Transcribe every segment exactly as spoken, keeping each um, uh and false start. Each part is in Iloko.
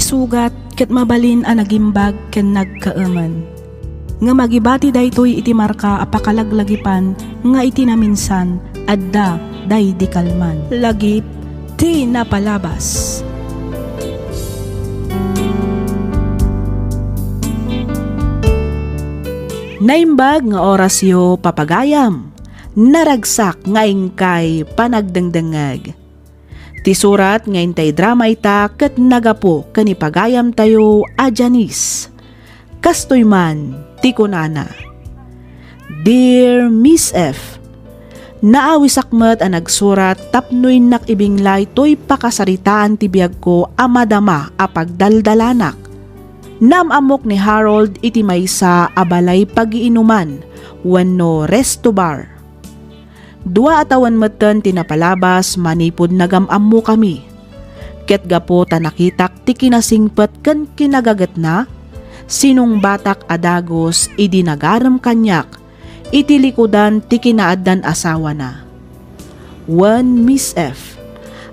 sugat ket mabalin a nagimbag ken nagkaemen. Ngem agibati daytoy iti marka a pakalaglagipan nga iti naminsan, adda daydi kalman. Lagip ti napalabas. Naimbag nga orasyo, papagayam. Naragsak nga inkay panagdengdengngeg. Ti surat nga intay drama ita ket nagapu ken ni pagayamtayo a Janice. Kastoy man ti kunana, "Dear Miss F, naawisak met a nagsurat tapno innak ibinglay toy pakasaritaan ti biagko a madama a pagdaldalanak. Naam-ammok ni Harold iti maysa a balay pagiinuman wenno resto bar. Dua a tawen metten ti napalabas manipud nagam-ammokami. Ket gapu ta nakitak ti kinasingpet ken kinagagetna, sinungbatak a dagus idi nagarem kaniak iti likudan ti kinaaddan asawana. Wen Miss F,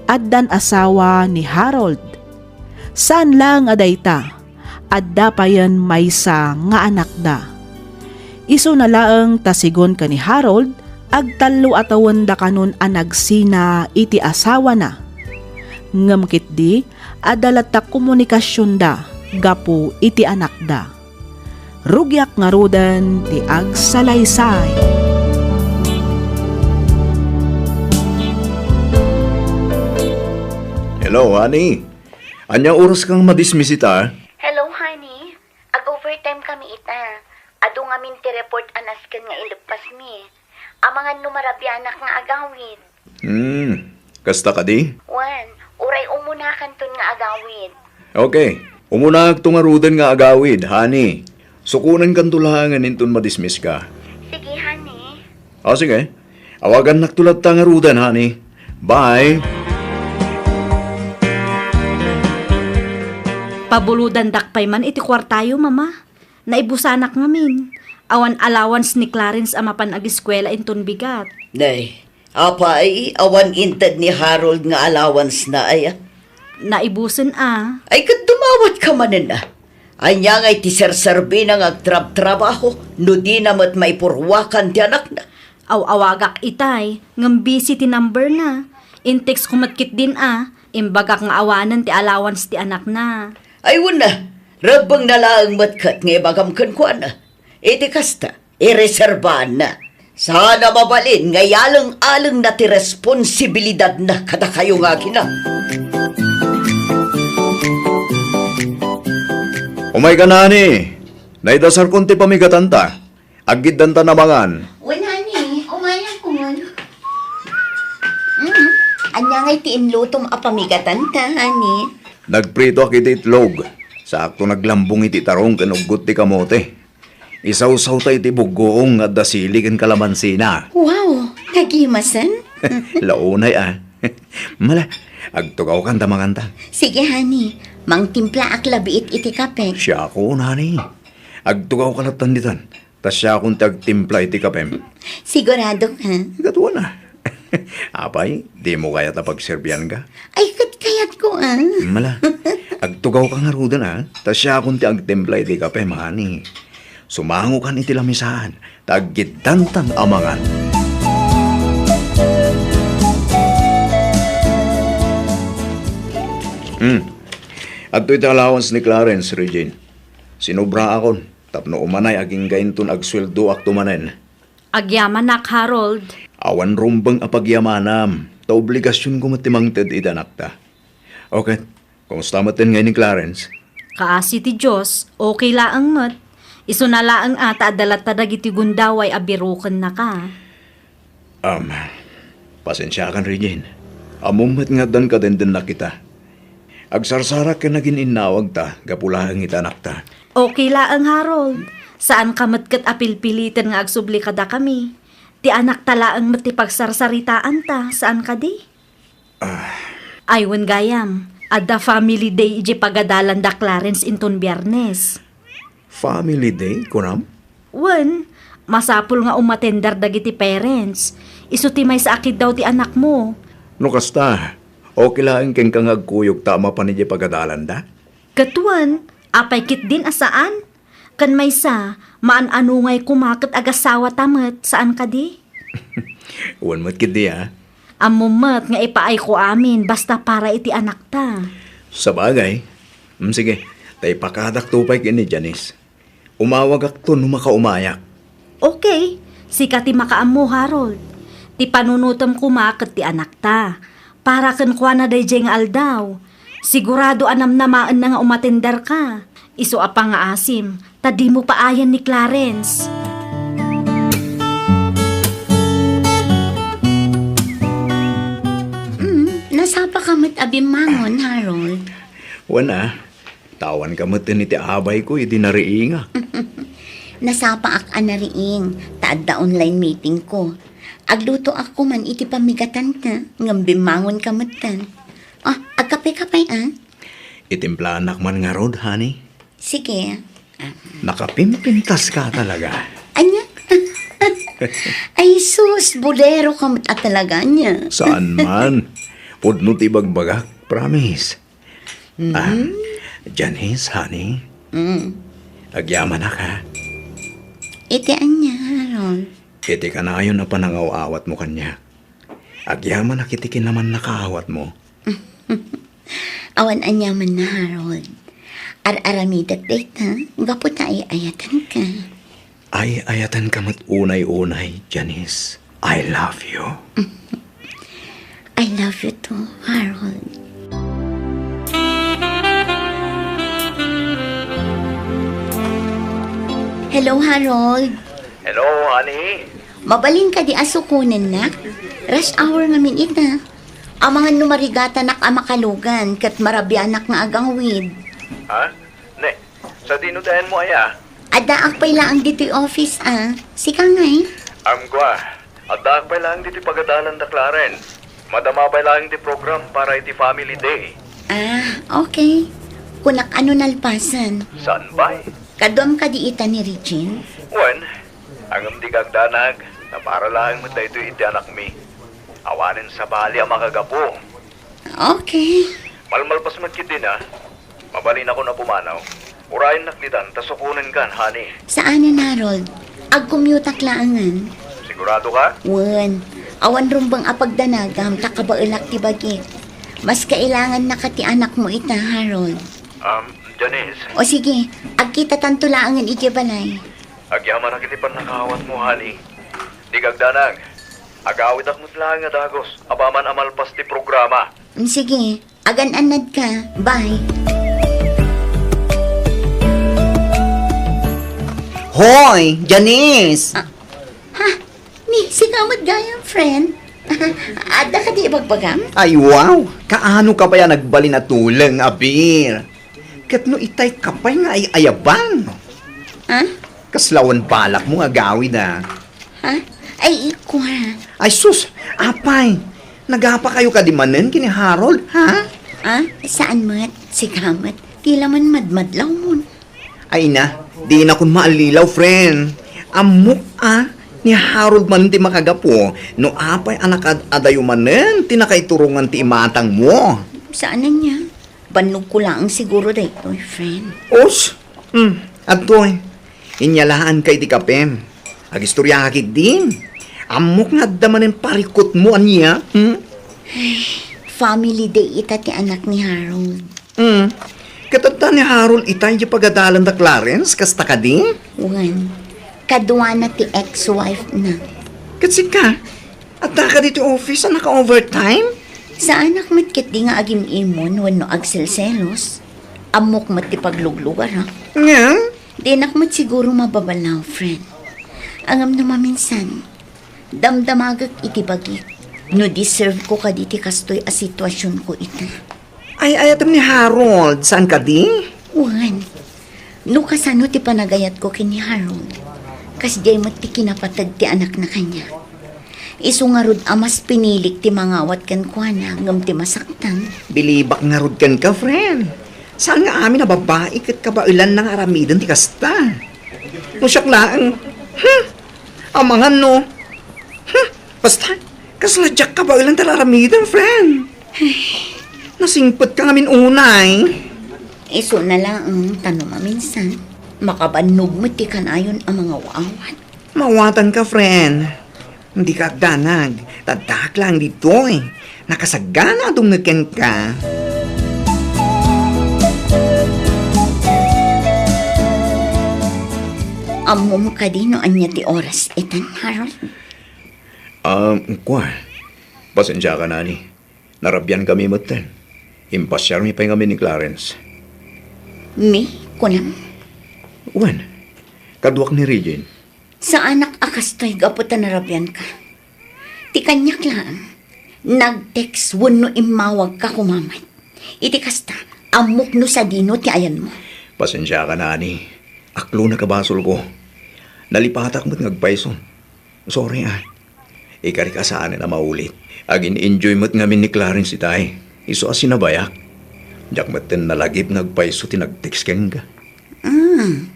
addan asawa ni Harold. Saan laeng a dayta, adda payen maysa nga anakda. Isuna laeng ta sigun ken ni Harold, agtallo a tawenda kanon a nagsina iti asawana. Ngem ketdi, adda latta komunikasionda gapu iti anakda. Rugiak ngaruden ti agsalaysay." Hello, honey. Ania oras kang madismiss ita? Hello, honey. Ag-overtime kami ita. Adu ngamin ti report a nasken nga ileppasmi. Amangan no marabianak nga agawid. Hmm, kasta kadi? Wen, uray umunakanton nga agawid. Okay, umunakto ngaruden nga agawid, honey. Sukonenkanto laengen inton madismiss ka. Sige, honey. O, sige. Awagannakto latta ngaruden, honey. Bye. Pabulodandak pay man iti kuartayo, Mama. Naibusanak ngamin. Awan allowance ni Clarence a mapan agiskuela inton bigat. Nay, apay, awan inted ni Harold nga allowance na, aya? Naibusen a. Ay, ket dumawat ka manen a. Ania ngay ti serserbina nga agtrabtrabaho no dina met maipurwakan ti anakna? Aw-awagak itay, ngem busy ti number na. In-text ko met ketdin a, imbagak nga awanen ti allowance ti anakna. Ay, wen a, rebbengna laeng met ket nga ibagam kenkuana. Iti kasta, ireserbaanna. Saan a mabalin nga ialeng-alengna ti responsibilidadna kadakayo nga agina. Umayka, honey. Naidasarkon ti pamigatanta. Aggiddanta a mangan. Wen, honey, umayakon. Mm, ania ngay ti inlutom a pamigatanta, honey? Nagpritoak iti itlog. Sakto naglambong iti tarong ken uggot ti kamote. Isawsawta iti buggoong nga adda sili ken kalamansina. Wow, nagimasen? Launay a. Mala, agtugawkanta a manganta. Sige, honey. Mangtimplaak labiit iti kape. Siakon, honey. Agtugawka lattan ditan. Ta siakon ti agtimpla iti kapem. Sigurado ka? Katuana. Apay, dimo kayat a pagserbianka? Ay, ket kayatko a. Mala, agtugawka ngaruden a, ta siakon ti agtimpla iti kapem, honey. Sumangokan iti lamisaan, ta aggiddantan a mangan. Hmm. Adtoy ti allowance ni Clarence, Regine. Sinubraakon. Tapno umanay agingga inton agsueldoakto manen. Agyamanak, Harold. Awan rumbeng a pagyamanam, ta obligasionko met ti mangted iti anakta. O ket, kumusta metten ngay ni Clarence? Kaasi ti Dios, okay laeng met. Isuna laeng a ta adda latta dagiti gundaway a birukennaka. Am, pasensiakan, Regine. Ammom met nga addan kadendennak ita. Agsarsarak ken agin-innawagta gapu laeng iti anakta. Okay laeng, Harold. Saanka met ket a pilpiliten nga agsubli kadakami. Ti anakta laeng met ti pagsarsaritaanta, saan kadi? Ah. Ay, wen gayam, adda family day idiay pagadalanda Clarence inton Biernes. Family day, kunam? Wen, masapul nga umatender dagiti parents. Isu ti maysa a kiddaw ti anakmo. No kasta, okay laeng kenka nga agkuyogta a mapan idiay pagadalanda? Ket wen, apay ketdin a saan? Ken maysa, maan-anongay koma ket agasawata met, saan kadi? Wen met ketdi, a. Ammom met nga ipaayko amin basta para iti anakta. Sabagay. Mm, sige, ta ipakadakto pay ken ni Janice. Umawagakto no makaumayak. Okay, sika ti makaammo, Harold. Ti panunotem koma ket ti anakta. Para kenkuana daydiay nga aldaw. Sigurado a namnamaenna nga umatenderka. Isu a pangngaasim, ta dimo paayen ni Clarence. Mm, nasapaka met a bimmangon, Harold. Wen a, tawanka met iti abayko idi nariingak. Nasapaak a nariing, ta adda online meetingko. Aglutoak koma iti pammigatanta, ngem bimmangonka metten. Ah, agkape-kape, a? Itimplanak man ngarud, honey. Sige. Ah. Nakapimpintaska talaga. Ania? Ay, sus, boleroka met a talaga, ania? Saan man. Pudno ti ibagbagak, promise. Mhm. Ah, Janice, honey. Mm. Agyamanak, a. Iti ania, Harold? Iti kanayon a panangaw-awatmo kaniak. Agyamanak iti kinamannakaawatmo. Awan aniamanna, Harold. Ar-aramidek dayta gapu ta ay-ayatenka. Ay-ayatenka met unay-unay, Janice. I love you. I love you too, Harold. Hello, Harold. Hello, honey. Mabalin kadi a sukonennak? Rush hour ngamin ita. Amangan no marigatanak a makalugan ket marabianak nga agawid. Ha? Ne, sadino ti ayanmo aya? Addaak pay laeng ditoy office, a. Sika ngay? Amko a. Addaak pay laeng ditoy pagadalan da Clarence. Madama pay laeng ti program para iti family day. Ah, okay. Kunak a no nalpasen. Saan pay? Kaduam kadi ita ni Regine? Wen, ngem dika agdanag, ta para laeng met daytoy iti anakmi. Awanen sabali a makagapu. Okay. Malmalpas met ketdin a. Mabalinakon a pumanaw. Urayennak ditan ta sukonenkan, honey. Saanen, Harold. Agcommute-ak laengen. Siguradoka? Wen. Awan rumbeng a pagdanagam ta kabaelak ti bagik. Mas kailangannaka ti anakmo ita, Harold. Um, Janice. O sige, agkitatanto laengen idiay balay. Agyamanak iti pannakaawatmo, honey. Dika agdanag. Agawidak met laeng a dagus apaman a malpas ti programa. Mm, sige. Agan-annadka. Bye. Hoy, Janice! Ah, ha? Ni, sika met gayam, friend. Adda kadi ibagbagam? Ay, wow! Kaano ka pay a nagbalin a tuleng, abir? Ket no itay ka pay nga ay-ayaban? Ha? Kasla awan balakmo nga agawid, a? Ha? Ay, ikua. Ay, sus! Apay! Nagapakayo kadi manen ken ni Harold, ha? Ah, saan met? Sika met. Tila man madmadlawmon. Ay na, dinakon maallilaw, friend. Ammok a, ni Harold manen ti makagapu, no apay a nakaad-adayo manen ti nakaiturongan ti imatangmo. Saan ania? Bannogko laeng siguro daytoy, friend. Os? Hmm, adtoy. Inyalaanka iti kapem. Agistoriaka ketdi. Ammok nga adda manen parikutmo ania, hmm? Ay, family day ita ti anak ni Harold. Hmm. Ket adda ni Harold ita idiay pagadalan da Clarence, kasta kadi? Wen, kaduana ti ex-wife na. Ket sika, adda kadi ti office a naka-overtime? Saanak met ketdi nga agim-imon wenno agselselos. Ammok met ti pagluglugarak. Ngem? Dinak met siguro mababalaw, friend. Ngem no maminsan, damdamagek iti bagik no deserve ko kadi ti kastoy a situasionko ita. Ay-ayatem ni Harold, saan kadi? Wen, no kasano ti panagayatko ken ni Harold, kasdiay met ti kinapateg ti anakna kaniak. Isu ngarud a mas pinilik ti mangawat kenkuana ngem ti masaktan. Bilibak ngarud kenka, friend. Saan nga amin a babai ket kabaelanna nga aramiden ti kasta? No siak laeng, hmm, amangan no, hmm, basta, kasla diak kabaelan ti aramiden, friend. Nasingpetka ngamin unay. Isuna laeng ta no maminsan, makabannog met ti kanayon a mangaw-awat. Mawatanka, friend. Dika agdanag. Addaak laeng ditoy. Nakasagana a dumngeg kenka. Ammom kadi no ania ti oras itan, Harold? Ah, kua. Pasensiaka, Nani. Narabiankami metten. Impasiarmi pay ngamin ni Clarence. Mi, kunam? Wen, kaduak ni Regine. Saanak a kastoy gapu ta narabianka. Ti kaniak laeng, nag-text wenno immawagka koma met. Iti kasta, ammok no sadino ti ayanmo. Pasensiaka, Nani. Aklonek a basolko. Nalipatak met nga agpayso. Sorry, ah. Ikarik a saanen a maulit. Agin-enjoy met ngamin ni Clarence itay. Isu a sinabayak. Diak metten nalagip nga agpayso ti nag-text kenka. Ah. Hmm.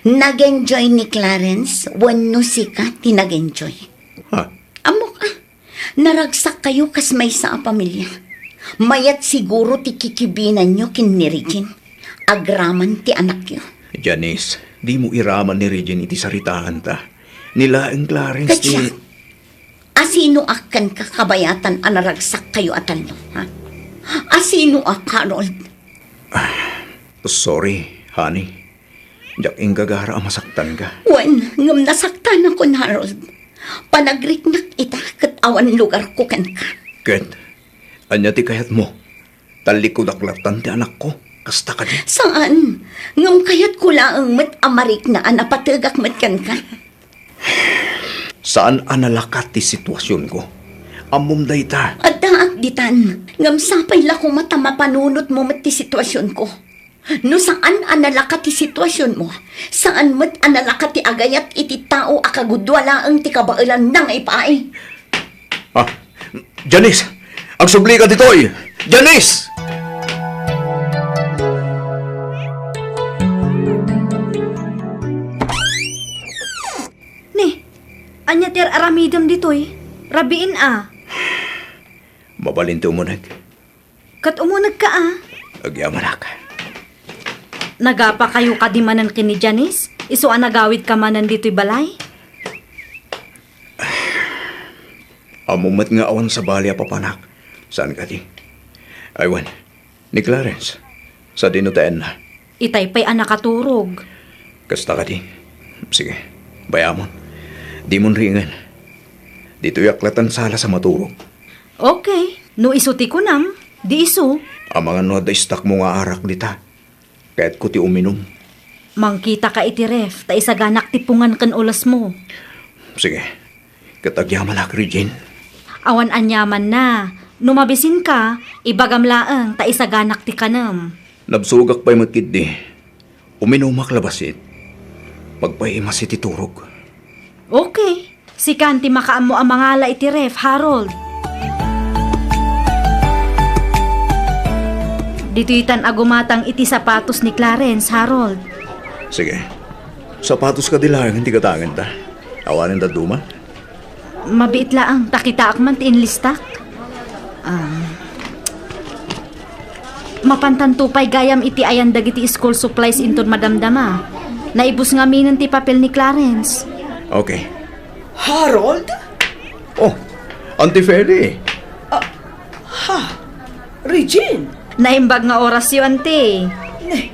Nag-enjoy ni Clarence wenno sika ti nag-enjoy? Ha? Ammok, ah. Naragsakkayo kas maysa a pamilya. Mayat siguro ti kikibinanyo ken ni Regine. Agraman ti anakyo. Janice, dimo iraman ni Regine iti saritaanta. Ni laeng Clarence ti... Ket siak, asinoak kenka kabayatan a naragsakkayo a tallo, ha? Asinoak, Harold? Sorry, honey. Diak inggagara a masaktanka. Wen, ngem nasaktanakon, Harold. Panagriknak ita ket awan lugarko kenka. Ket, ania ti kayatmo? Tallikkodak lattan ti anakko. Kasta kadi? Saan. Ngem kayatko laeng met a mariknaan a pategak met kenka. Saan a nalakat ti situasionko. Ammom dayta. Addaak ditan. Ngem sapay la koma ta mapanunotmo met ti situasionko. No saan a nalakat ti situasionmo, saan met a nalakat ti agayat iti tao a kagudua laeng ti kabaelanna nga ipaay. Ah, Janice! Agsublika ditoy! Janice! Ni, ania ti ar-aramidem ditoy? Rabiin a. Mabalin ti umuneg. Ket umunegka a. Agyamanak. Nagapakayo kadi manen ken ni Janice? Isu a nagawidka manen ditoy balay? Ammom met nga awan sabali a papanak. Saan kadi? Ay wen, ni Clarence. Sadino ti ayanna? Itay pay a nakaturog. Kasta kadi? Sige, bayamon. Dimon ringen. Ditoyak lattan sala sa maturog. Okay. No isu ti kunam, di isu. Amangan no adda istakmo nga arak dita. Kayatko ti uminum. Mangkitaka iti ref, ta isaganak ti pungan ken ulesmo. Sige. Ket agyamanak, Regine. Awan aniamanna. No mabisinka, ibagam laeng ta isaganak ti kanem. Nabsogak pay met ketdi. Uminumak la bassit. Magpaimas iti turog. Okay. Sikan ti makaammo a mangala iti ref, Harold. Ditoytan a gumatang iti sapatos ni Clarence, Harold. Sige. Sapatos kadi laeng ti gatangenta. Awanen dadduma? Mabiit laeng, ta kitaak man ti inlistak. Ah. Mapantanto pay gayam iti ayan dagiti school supplies inton madamdama. Naibus ngaminen ti papel ni Clarence. Okay. Harold? Oh, Auntie Feli. Ah, ha? Regine? Naimbag nga orasyo, Auntie. Ne,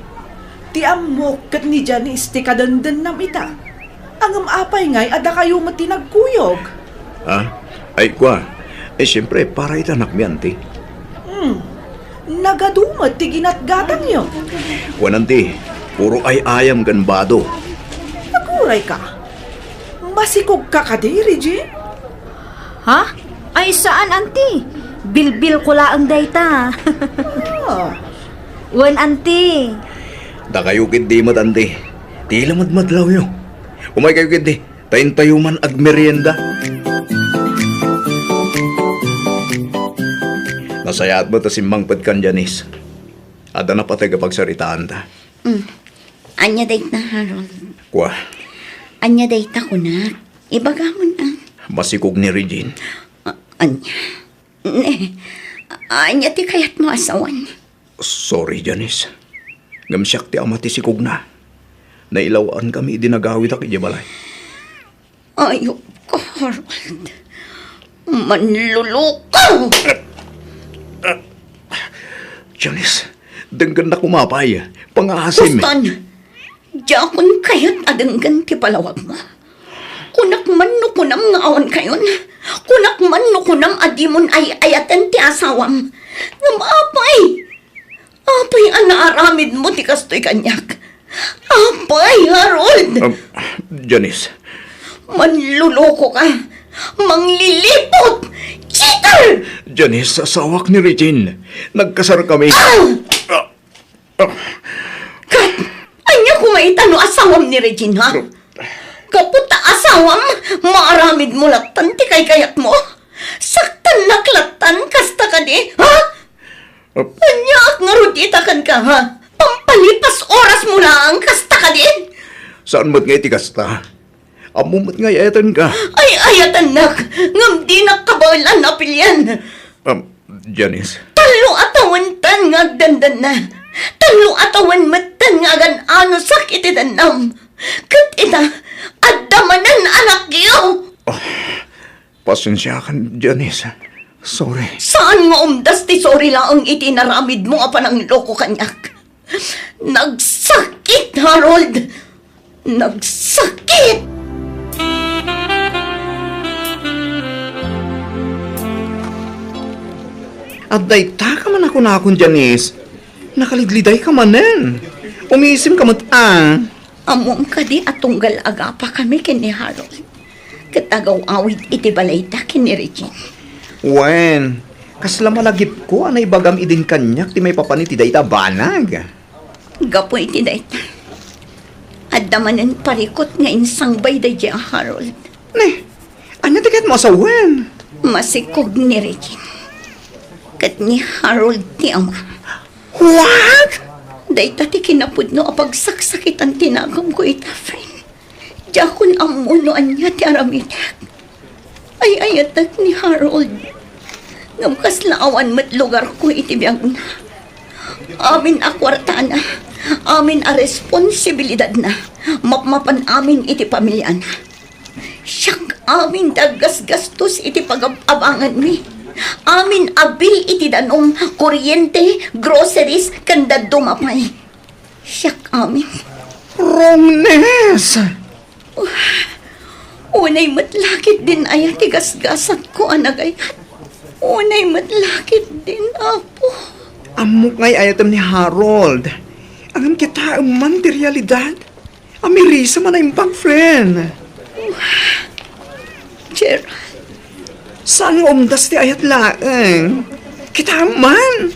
ti ammok ket ni Janice ti kadendennam ita. Ngem apay ngay a dakayo met ti nagkuyog? Ha? Ay, kua. Eh, siyempre, para ita anakmi, Auntie. Hmm. Nagadu met ti ginatgatangyo. Wen, Auntie, puro ay-ayam ken bado. Naguray ka. Masikog ka kadi, Regine? Ha? Ay, saan, Auntie? Bilbil ko laeng dayta. Ah. Wen, Auntie. Dakayo ketdi met, Auntie. Ti lamadmadlawyo. Umay kayo ketdi. Ta intayo man agmerienda. Nasayaat met a simmangpetkan, Janice. Adda napateg a pagsaritaanta. Mm. Ania dayta, Harold? Kua. Ania dayta, kunak? Ibagamon a. Masikog ni Regine. A-, ania? Ne, ania ti kayatmo a sawen? Sorry, Janice. Ngem siak ti ama ti sikogna. Nailawankami idi nagawidak idiay balay. Ayupka, Harold. Manluluko! Janice, denggennak koma pay. Pangaasim. Boston, diakon kayat a denggen ti palawagmo. Kunak man no kunam nga awan kayon. Kunak man no kunam a dimon ay-ayaten ti asawam. Ngem apay, apay a naaramidmo ti kastoy kaniak? Apay, Harold! Um, Janice. Manluluko ka. Manglilipot! Cheater! Janice, asawak ni Regine. Nagkasar kami. Ah! Ah! Kat, ania koma ita no asawam ni Regine, ha? Gapu ta asawam, maaramidmo lattan ti kaykayatmo? Saktannak lattan, kasta kadi, ha? Aniaak ngarud ita kenka, ha? Pampalipas orasmo laeng, kasta kadi? Saan met nga iti kasta? Ammom met nga ay-ayatenka. Ay-ayatennak, ngem dinak kabaelan a pilian. Um, Janice. Tallo a tawenten nga agdandanna. Tallo a tawen metten nga agan-anusak iti dannam. Ket ita, adda manen a lakyo. Oh, pasensiakan, Janice. Sorry. Saan nga umdas ti sorry laeng iti inaramidmo a panangloko kaniak? Nagsakit, Harold! Nagsakit! Adda ita ka man a kunakon, Janice. Nakalidliday ka manen. Umisim ka met, a. Ammom kadi a tunggal agapakami ken ni Harold ket agaw-awid iti balayda ken ni Regine? Wen, kasla malagipko a naibagam idin kaniak ti maipapan iti dayta a banag. Gapu iti dayta, adda manen parikut nga insangbay daydiay a Harold. Ne, ania ti kayatmo a sawen? Masikog ni Regine ket ni Harold ti ama. What? Dayta ti kinapudno a pagsaksakitan ti naganko ita, friend. Diakon ammo no ania ti aramidek. Ay-ayatek ni Harold. Ngem kasla awan met lugarko iti biagna. Amin a kuartana, amin a responsibilidadna, mapmapan amin iti pamiliana. Siak amin ti aggasgastos iti pagab-abanganmi. Amin a bill iti danum, kuryente, groceries, ken dadduma pay. Siak amin. Wrongness! Unay met la ketdin aya ti gasgasatko a nagayat. Unay met la ketdin, Apo. Ammok nga ay-ayatem ni Harold. Ngem kitaem man ti realidad. Amirisem a naimbag, friend. Gerald. Saan nga umdas ti ayat laeng? Kitaem man,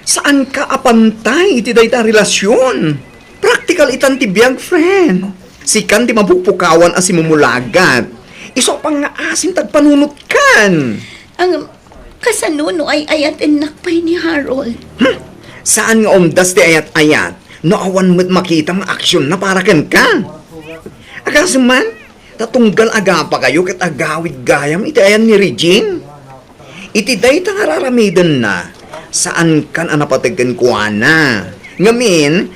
saanka a pantay iti dayta a relasion. Praktikal itan ti biag, friend. Sikan ti mapukpukawan a simumulagat. Isu a pangngaasim ti agpanunotkan. Ang Kasano no ay-ayatennak pay ni Harold? Hmm. Saan nga umdas ti ayat-ayat no awan met makitam nga aksionna para kenka? Agasem man, ta tunggal agapakayo ket agawid gayam iti ayan ni Regine. Iti dayta nga ar-aramidenna, saankan a napateg kenkuana. Ngamin,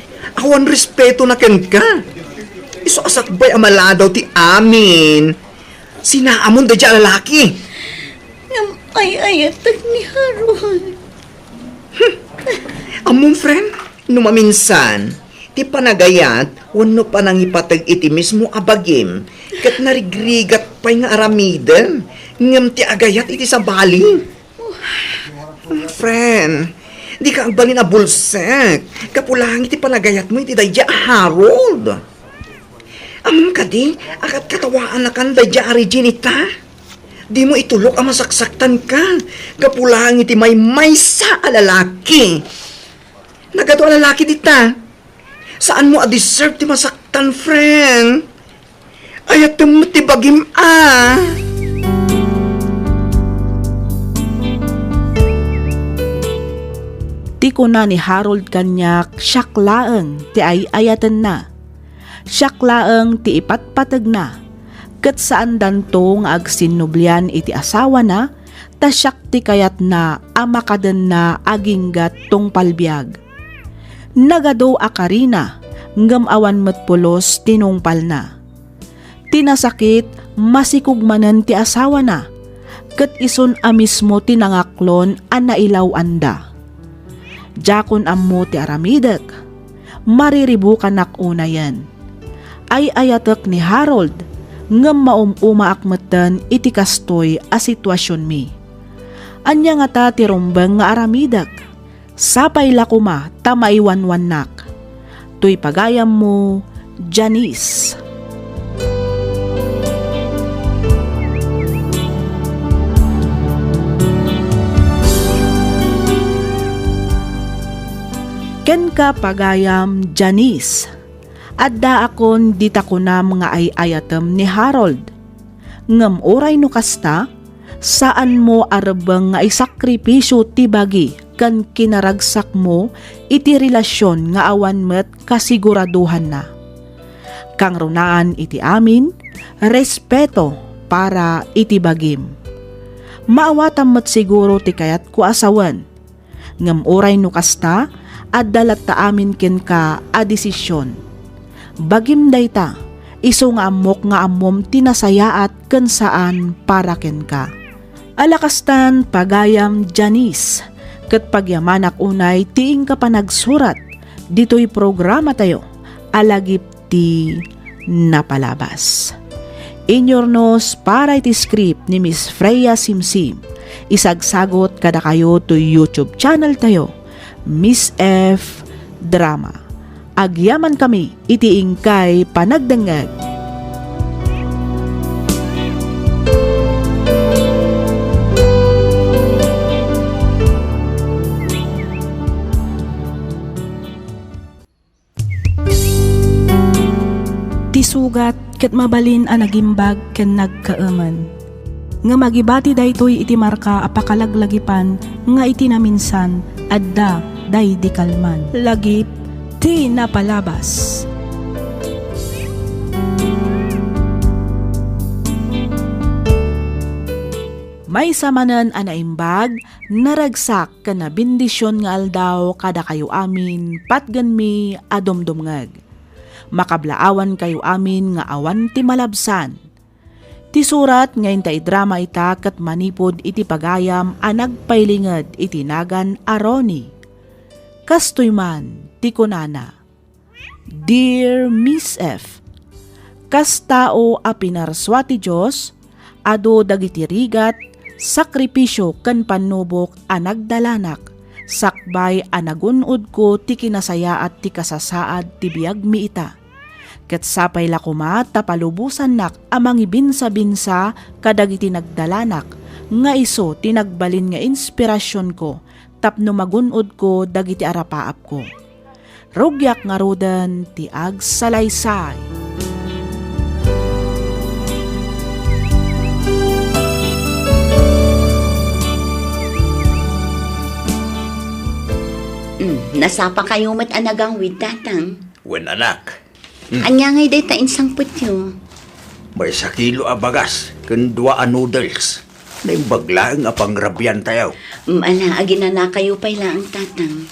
awan respeto na kenka. Isu a sakbay a maladaw ti amin. Sinaamon daydiay a lalaki. Ngem ay-ayatek ni Harold. Hmm. Ammom, friend, no maminsan, ti panagayat wenno panangipateg iti mismo a bagim, ket narigrigat pay nga aramiden, ngem ti agayat iti sabali. Friend, dika agbalin a bulsek gapu laeng iti panagayatmo iti daydiay a Harold. Ammom kadi a katkatawaannakan daydiay a Regine ita? Dimo itulok a masaksaktanka gapu laeng iti maymaysa a lalaki. Nagadu a lalaki dita. Saanmo a deserve ti masaktan, friend. Ayatem met ti bagim a. Ti kuna ni Harold kaniak, siak laeng ti ay-ayatenna. Siak laeng ti ipatpategna, ket saandanto nga agsinnublian iti asawana, ta siak ti kayatna a makadenna agingga tungpal biag. Nagadu a karina, ngem awan met pulos ti nungpalna. Ti nasakit, masikog manen ti asawana, ket isun a mismo ti nangaklon a nailaw-anda. Diakon ammo ti aramidek. Mariribukanak unayen. Ay-ayatek ni Harold, ngem maum-umaak metten iti kastoy a situasionmi. Ania ngata ti rumbeng nga aramidek? Sapay la koma ta maiwanwannak. Toy pagayammo, Janice. Kenka, pagayam Janice, addaakon dita kunam nga ay-ayatem ni Harold. Ngem uray no kasta, saanmo a rebbeng nga isakripisio ti bagi ken kinaragsakmo iti relasyon nga awan met kasiguradohanna. Kangrunaan iti amin, respeto para iti bagim. Maawatam met siguro ti kayatko a sawen. Ngem uray no kasta, adda latta amin kenka a desisyon. Bagim dayta, isu nga ammok nga ammom ti nasayaat ken saan para kenka. Ala kastan, pagayam Janice, ket pagyamanak unay ti inka panagsurat ditoy programatayo a lagip ti napalabas. Inyurnos para iti script ni Miss Freya Simsim, isagsagot kadakayo toy YouTube channel tayo, Miss F Drama. Agyamankami iti inkay panagdengngeg. Ti sugat ket mabalin a nagimbag ken nagkaemen. Ngem agibati daytoy iti marka a pakalaglagipan nga iti naminsan, adda daydi kalman. Lagip ti napalabas. Maysa manen a naimbag, naragsak ken nabendisyon nga aldaw kadakayo amin patgenmi a dumdumngeg. Makablaawankayo amin nga awan ti malabsan. Ti surat nga inta idrama ita ket manipud iti pagayam a nagpailinged iti nagan a Ronnie. Kastoy man ti kunana, Dear Miss F, kas tao a pinarsua ti Dios, adu dagiti rigat, sakripisio ken pannubok a nagdalanak, sakbay a nagun-odko ti kinasayaat ti kasasaad ti biagmi ita. Ket sapay la koma ta palubosannak a mangibinsabinsa kadagiti nagdalanak nga isu ti nagbalin nga inspirasionko tapno magun-odko dagiti arapaapko. Rugiak ngaruden ti agsalaysay. Mm, nasapakayo met a nagawid, Tatang. Wen, anak. Mm. Ania ngay dayta insangpetyo? Maysa kilo a bagas ken dua a noodles. Naimbag laeng a pangrabiantayo. Mm, ala, aginanakayo pay laeng, Tatang.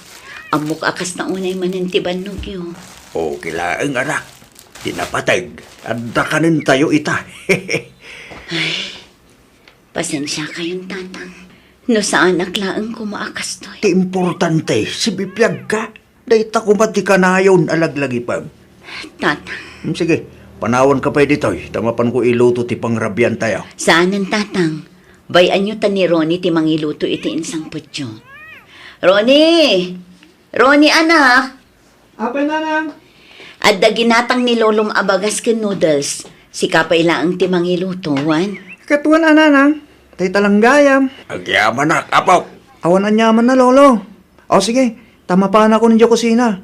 Ammok a kasta unay manen ti bannogyo. Okay laeng, anak. Ti napateg, adda kanentayo ita. Ay, pasensiakayon, Tatang, no saanak laeng koma a kastoy. Ti importante, sibibiagka. Dayta koma ti kanayon a laglagipem. Tatang. Hmm, sige, panawanka pay ditoy, ta mapanko iluto ti pangrabiantayo. Saanen, Tatang. Bay-anyo ta ni Ronnie ti mangiluto iti insangpetyo. Ronnie! Ronnie, anak! Apay, Nanang? Adda ginatang ni Lolom a bagas ken noodles. Sika pay laeng ti mangiluto, wen? Ket wen a, Nanang. Tay talanggayam. Agyamanak, apok. Awan aniamanna, Lolo. O sige, ta mapanakon idiay kusina.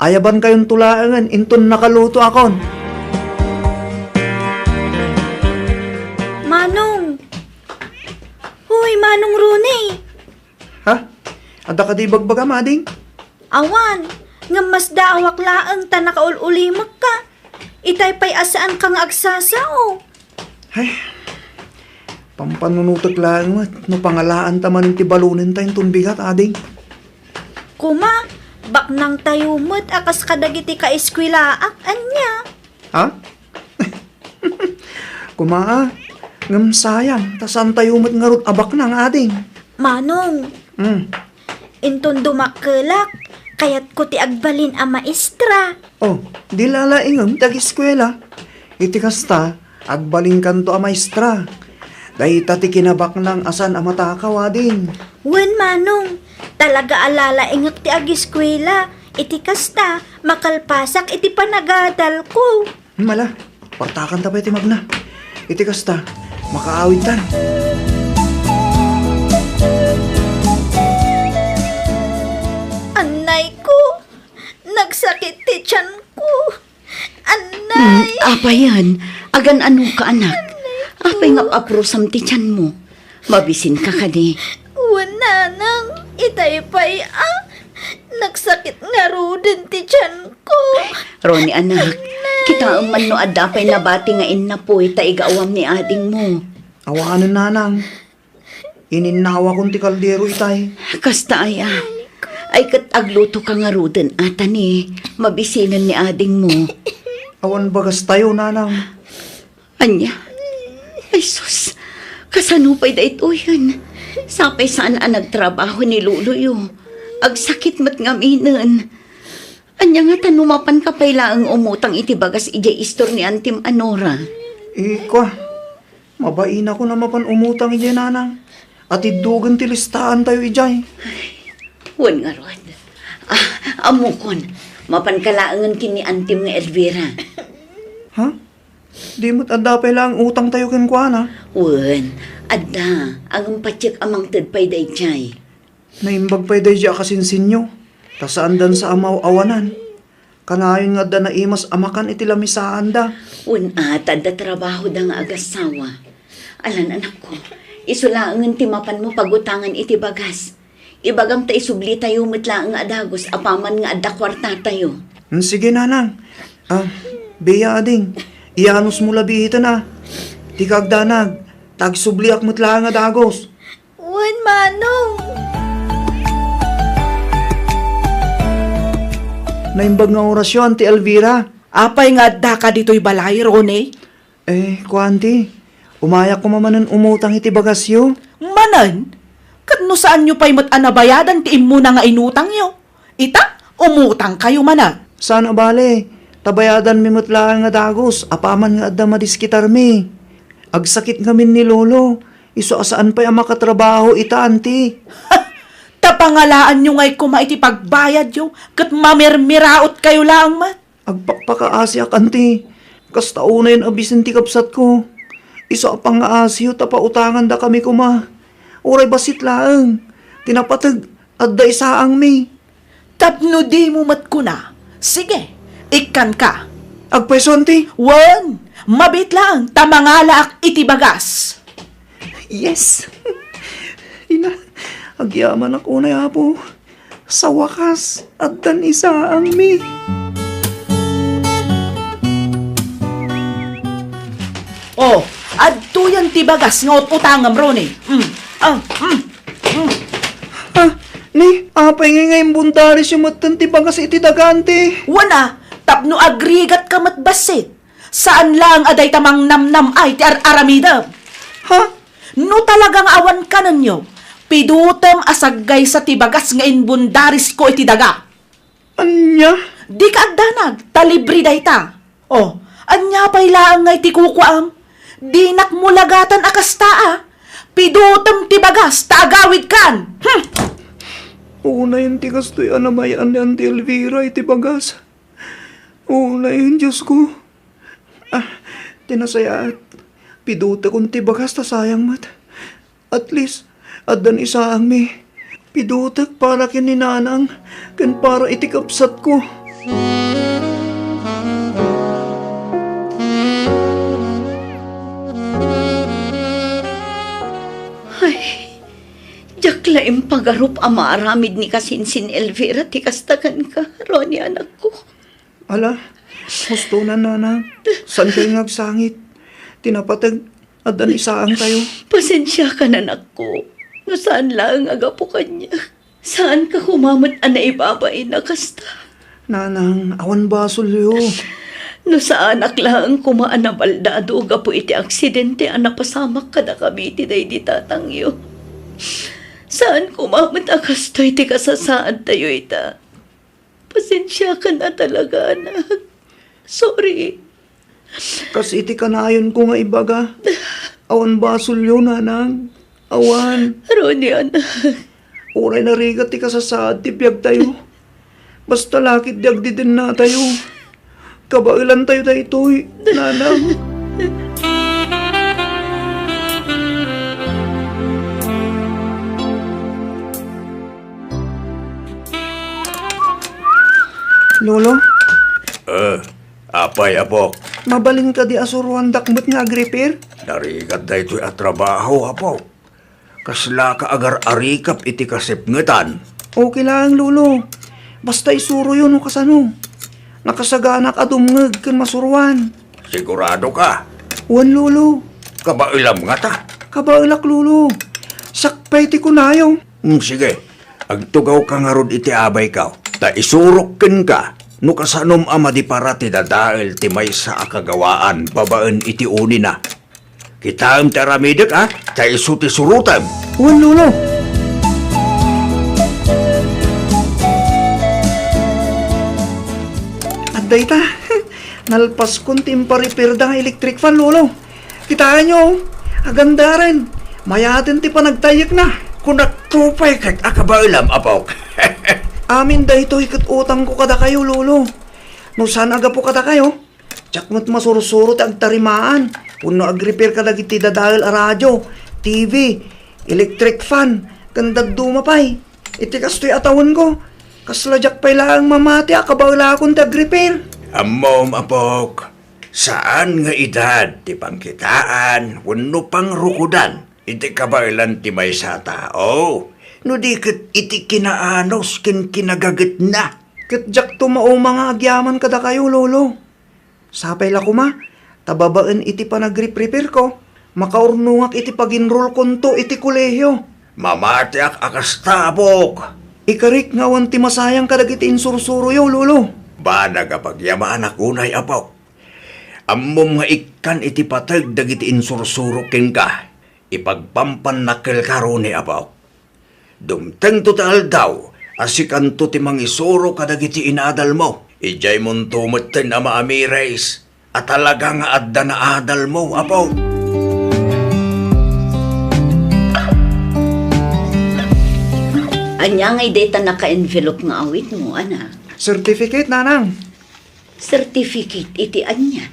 Ayabankayonto laengen inton nakalutoakon. Manong! Hoy, Manong Ronnie! Ha? Adda kadi ibagbagam, ading? Awan, ngem masdaawak laeng ta nakaul-ulimekka. Itay pay a saanka nga agsasao. Ay, pampanunotek laeng met no pangalaanta manen ti balonenta inton bigat, ading. Kuma, Baknangtayo met a kas kadagiti kaeskuelaak, ania? Ha? Kumaa, ngem sayang, ta saantayo met ngarud a baknang, ading. Manong, Hmm. inton dumakkelak, kayatko ti agbalin a maestra. Oh, di lalaingem ti ageskuela. Iti kasta, agbalinkanto a maestra. Dayta ti kinabaknang a saan a matakaw, ading. Wen, Manong, talaga a lalaingek ti ageskuela. Iti kasta, makalpasak iti panagadalko. Mala, partakanta pay ti magna. Iti kasta, makaawidtan. Annayko, nagsakit ti tianko. Hmm, Annay! Apayan? Agan-ano ka, anak? Apay nga aprusam ti tianmo? Mabisinka kadi? Wen, nanang, itay pay a. Nagsakit ngaruden ti tianko. Ronnie, anak, Annay! Kitaem man no adda pay nabati nga innapoy ta igawam ni adingmo. Awanen, nanang. Ininnawakon ti kaldero itay. Kasta aya. Ay ket aglutoka ngaruden, a, ta ni mabisinen ni adingmo. Awan bagastayo, nanang. Ania? Ay sus, kasano pay daytoyen? Sapay saan a nagtrabaho ni loloyo. Agsakit met ngaminen. Ania ngata no mapanka pay laeng umutang iti bagas idiay istor ni Antim a Nora? Ikua, mabainakon a mapan umutang idiay, nanang. Atiddogen ti listaantayo idiay. Wen ngarud. Ah, ammokon, mapanka laengen ken ni Antim nga Elvira. Ha? Di met adda pay laeng utangtayo kenkuana? Wen, adda. Ngem patiek a mangted pay daydiay. Naimbag pay daydiay a kasinsinyo, ta saandansa a maaw-awanan. Kanayon nga adda naimas a makan iti lamisaanda. Wen, a, ta adda trabahoda nga agassawa. Alan, anakko, isu laengen ti mapanmo pagutangan iti bagas. Ibagam ta isublitayo met laeng a dagus apaman nga adda kuartatayo. Hmm, sige, nanang. Ah, Bea, ading, iyanosmo la biiten, a. Dika agdanag, ta agsubliak met laeng a dagus. Wen, manong. Naimbag nga orasyo, Auntie Elvira. Apay nga addaka ditoy balay, Ronnie? Eh, kua, Auntie, umayak koma manen umutang iti bagasyo. Manen? Ket no saanyo pay met a nabayadan ti immuna nga inutangyo, ita, umutangkayo manen. Saan a bale, ta bayadanmi met laeng nga dagus apaman nga adda madiskitarmi. Agsakit ngamin ni Lolo, isu a saan pay a makatrabaho ita, Auntie. Ta pangalaanyo ngay koma iti pagbayadyo, ket mamirmirautkayo laeng met. Agpakpakaasiak, Auntie. Kasta unayen a bisin ti kabsatko. Isu a pangaasiyo ta pautangandakami koma. Uray bassit laeng. Ti napateg, adda isaangmi. Tapno dimo met kuna, sige, ikkanka. Agpayso, Auntie? Wen, mabiit laeng ta mangalaak iti bagas. Yes. Ina, agyamanak unay, Apo. Sa wakas, addan isaangmi. Oh, adtoyen ti bagas nga ut-utangem, Ronnie. Mm. Ah, mm. Mm. Ah, ni, apay ngay nga imbundarisyo metten ti bagas iti daga, Auntie? Wen a, tapno agrigatka met bassit. Saan laeng a dayta mangnamnam-ay ti ar-aramidem. Ha? No talaga nga awan kanenyo, pidutem a saggaysa ti bagas nga imbundarisko iti daga. Ania? Dika agdanag, ta libre dayta. Oh, ania pay laeng ngay ti kukuam? Dinak mulagatan a kasta a. Pidutem ti bagas, ta agawidkan. Hmm! Unayen ti kastoy a namay-an ni Auntie Elvira iti bagas. Unayen, Diosko. Ah, ti nasayaat, pidutekon ti bagas ta sayang met. At least, addan isaangmi. Pidutek para ken ni Nanang, ken para iti kabsatko. Ay, diak la impagarup a maaramid ni kasinsin Elvira ti kasta kenka, Ronnie, anakko. Ala, husto na, Nanang. Saan kayo nga agsangit? Ti napateg, addan isaangtayo. Pasensiakan, anakko, no saan laeng a gapu kaniak. Saanka koma met a naibabain a kasta. Nanang, awan basolyo. No saanak laeng koma a nabaldado gapu iti aksidente a napasamak kadakami iti daydi tatangyo. Saan koma met a kastoy ti kasasaadtayo ita. Pasensiakan a talaga, anak. Sorry. Kas iti kanayonko nga ibaga, awan basolyo, nanang. Awan. Ronnie, anak. Uray narigat ti kasasaad ti biagtayo. Basta la ket di agdidennatayo. Kabaelantayo daytoy, nanang. Lolo? Eh, apay, apok? Mabalin kadi a suruandak met nga agrepair? Narigat daytoy a trabaho, apok. Kaslaka agar-arikap iti kasipngetan? Okay laeng, Lolo. Basta isuroyo no kasano. Nakasaganak a dumngeg ken masuroan. Sigurado ka? Wen, Lolo. Kabaelam ngata? Kabaelak, Lolo. Sakbay ti kunayo. Hmm, sige. Agtugawka ngarud iti abayko. Ta isurok kenka no kasanom a madipara ti dadael ti maysa a kagawaan babaen iti unina. Kitaem ti aramidek, a? Ta isu ti surotem. Wen, Lolo. Adda ita. Nalpaskon ti imparipirda nga electric fan, Lolo. Kitaenyo, agandaren. Mayaten ti panagtayyekna. Kunakto pay ket a kabaelam, apok. Amin daytoy ket utangko kadakayo, Lolo. No saan a gapu kadakayo, diak met masursuro ti agtarimaan wenno agrepair kadagiti dadael a radio, T V, electric fan, ken dadduma pay. Iti kastoy a tawenko, kasla diak pay laeng mamati a kabaelakon ti agrepair. Ammom, apok, saan nga edad ti pangkitaan wenno pangrukodan iti kabaelan ti maysa a tao, no di ket iti kinaanus ken kinagagetna. Ket diakto mauma nga agyaman kadakayo, Lolo. Sapay la koma, ta babaen iti panagriprepareko, makaurnongak iti pag-enrollkonto iti kolehio. Mamatiak a kasta, apok. Ikarik nga awan ti masayang kadagiti insursuroyo, Lolo. Banag a pagyamanak unay, apok. Ammom nga ikkan iti pateg dagiti insursuro kenka. Ipagpampannak kenka, Ronnie, apok. Dumtengto ti aldaw a sikanto ti mangisuro kadagiti inadalmo. Idiaymonto metten a maamires a talaga nga adda naadalmo, apo. Ania ngay dayta naka-envelope nga awitmo, anak? Certificate, nanang. Certificate iti ania?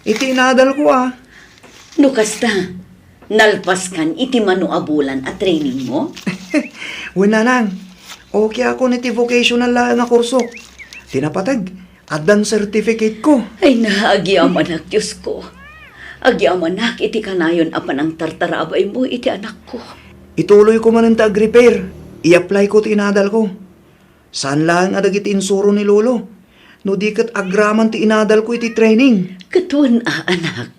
Iti inadalko, a. No kasta, nalpaskan iti mano a bulan a trainingmo? Wen, nanang. Okay akon iti vocational laeng a kursok. Ti napateg, addan certificateko. Ay na, agyamanak, Diosko. Agyamanak iti kanayon a panangtartarabaymo iti anakko. Ituloyko manen ti agrepair. I-applyko ti inadalko. Saan laeng a dagiti insuro ni Lolo, no di ket agraman ti inadalko iti training. Ket wen a, anak,